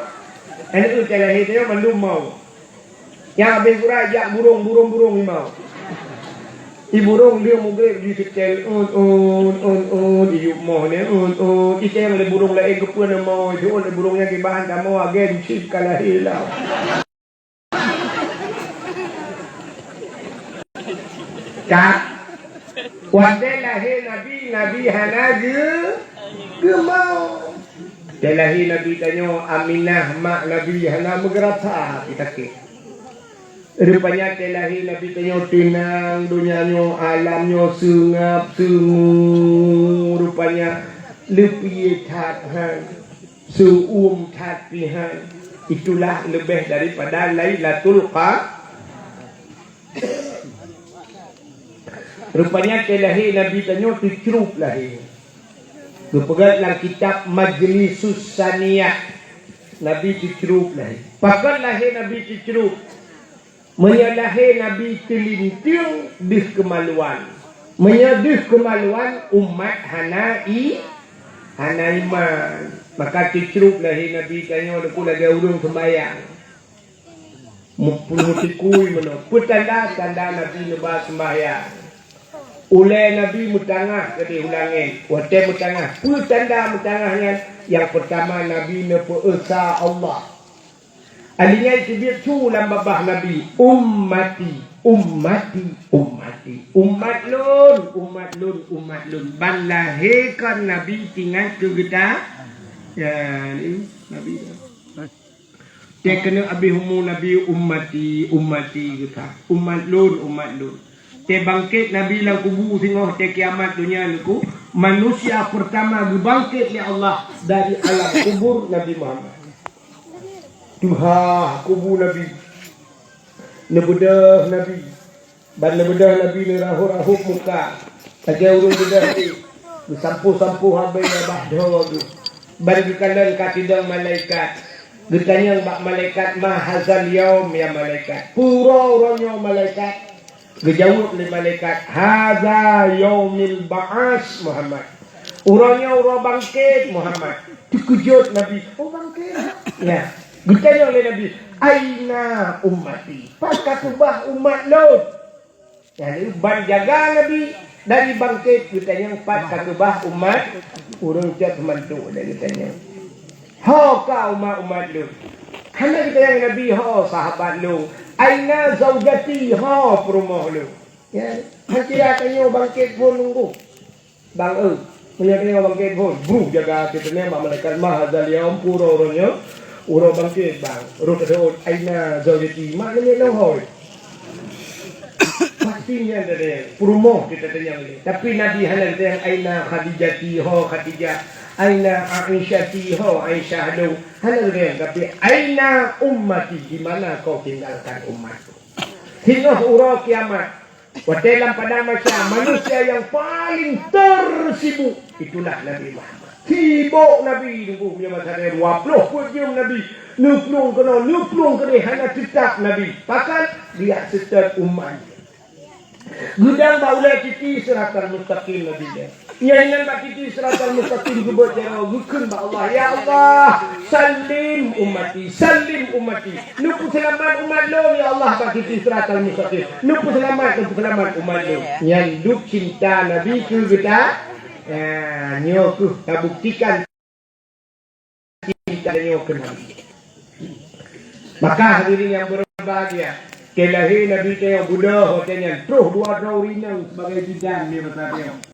Aneuk teuh lahé tanyoe mandum mo. Nyang habéh gura jak burông, burông-burông imau. Di burông lheueh mugreb jiseutèl, "Eut, eut, eut, eut," iyup moh nyan, "Eut, eut." Itém lé burông laén keupeue na mo, jiôt lé burông nyan kiban tamoe agèe jicit ka lahé lam. Ka, watèe lahé Nabi, Nabi hana geu-, geumo. Watèe lahé Nabi tanyoe, Aminah mak Nabi hana meugeurasa, sakét. Rupanya watèe lahé Nabi tanyoe teunang, donya nyoe, alam nyoe seungab-seungu. Rupanya leupie that han, seuuem that pih han. Itulah leubeh daripada Lailatul Qa-, Rupanya watèe lahé Nabi tanyoe teucrub lahé. Geupeugah lam kitab Majlisus Saniyah, Nabi teucrub lahé. Pakon lahé Nabi teucrub? Meunyoe lahé Nabi teulinteung deuh keumaluan. Meunyoe deuh keumaluan, umat hana i-, hana iman. Maka teucrub lahé Nabi tanyoe leuku lagèe ureueng seumbahyang. Meupeunoh tikui meunoe. Peue tanda? Tanda Nabi neuba seumbahyang. Ulèe Nabi meutangah keudéh u langèt. Watèe meutangah, peue tanda meutangah nyan? Nyang peurtama, Nabi neupeu-Esa Allah. Ali nyan teubiet su lam babah Nabi, "Ummati, ummati, ummati." Umat lôn, umat lôn, umat lôn. Ban lahé kon Nabi teuingat keu geutanyoe. Ya, ni Nabi. Watèe keuneuk abéh umu Nabi, "Ummati, ummati," geupeugah. Umat lôn, umat lôn. Watèe bangkét Nabi lam kubu singoh, watèe kiamat donya leuku, manusia peurtama geubangkét lé Allah dari alam kubur Nabi Muhammad. Tuha kubu Nabi. Neubeudôh Nabi. Ban neubeudôh Nabi neurahôb-rahôb muka. Lagèe ureueng beudôh jih, geusampôh-sampôh abèe bak droe geuh. Ban geukalon ka sidang malaikat. Geutanyong bak malaikat, "Ma hadzal yaum ya malaikat?" "Peue uroe nyoe malaikat?" Geujaweueb lé malaikat, "Hadza yaumil ba'ats Muhammad." "Uroe nyoe uroe bangkét Muhammad." Teukeujot Nabi, "Oh, bangkét?" Ya. Geutanyong lé Nabi, "Aina ummati?" "Pat ka keubah umat lôn?" Jadi, ban jaga Nabi dari bangkét, geutanyong pat ka keubah umat, ureueng cot meumantuk dak geutanyong. "Ho ka umat-umat lôn?" Hana geutanyong Nabi, "Ho sahabat lôn?" "Aina zaujati?" "Ho peurumoh lôn?" Ya, han kira tanyoe bangkét phon nunggu. Bang, eh, meunyoe tanyoe bangkét phon, bruh jaga até teungoh bak malaikat, "Ma hadzal yaum?" "Peue uroe nyoe?" "Uroe bangkét, Bang." Rot teuôt, "Aina zaujati?" "Mak nyoe lôn hôi?" Pasti nyan tadi, peurumoh kita tanyong lé. Tapi Nabi hana geutanyong, "Aina Khadijati?" "Ho Khadijah." "Aina Aisyati?" "Ho Aisyah lôn." Hana geutanyong, tapi, "Aina ummati?" "Di mana kau tinggalkan umatku?" Singoh uroe kiamat, watèe lam padang mahsyar, manusia nyang paleng tersibuk, itulah Nabi Muhammad. Sibok Nabi, tunggu, meunyoe masa dua ploh peuet jeuem Nabi, neuplueng keunoe, neuplueng keudéh, hana teutap Nabi. Pakon? Geujak seutôt umat. Geudong bak ulèe titi siratal mustaqim Nabi nyan. Nyan inan bak titi siratal mustaqim geubeuet jaroe, geukheun bak Allah, "Ya Allah, sallim ummati, sallim ummati." Neupeuseulamat umat lôn, ya Allah, bak titi siratal mustaqim. Neupeuseulamat, neupeuseulamat umat lôn. Nyan duek cinta Nabi keu geutanyoe. Ya, nyoe keuh tabuktikan cinta tanyoe keu Nabi. Maka hadirin yang berbahagia, watèe lahé Nabi tanyoe, beudôh watèe nyan, troh dua droe ureueng inong sibagai bidan di masa nyoe.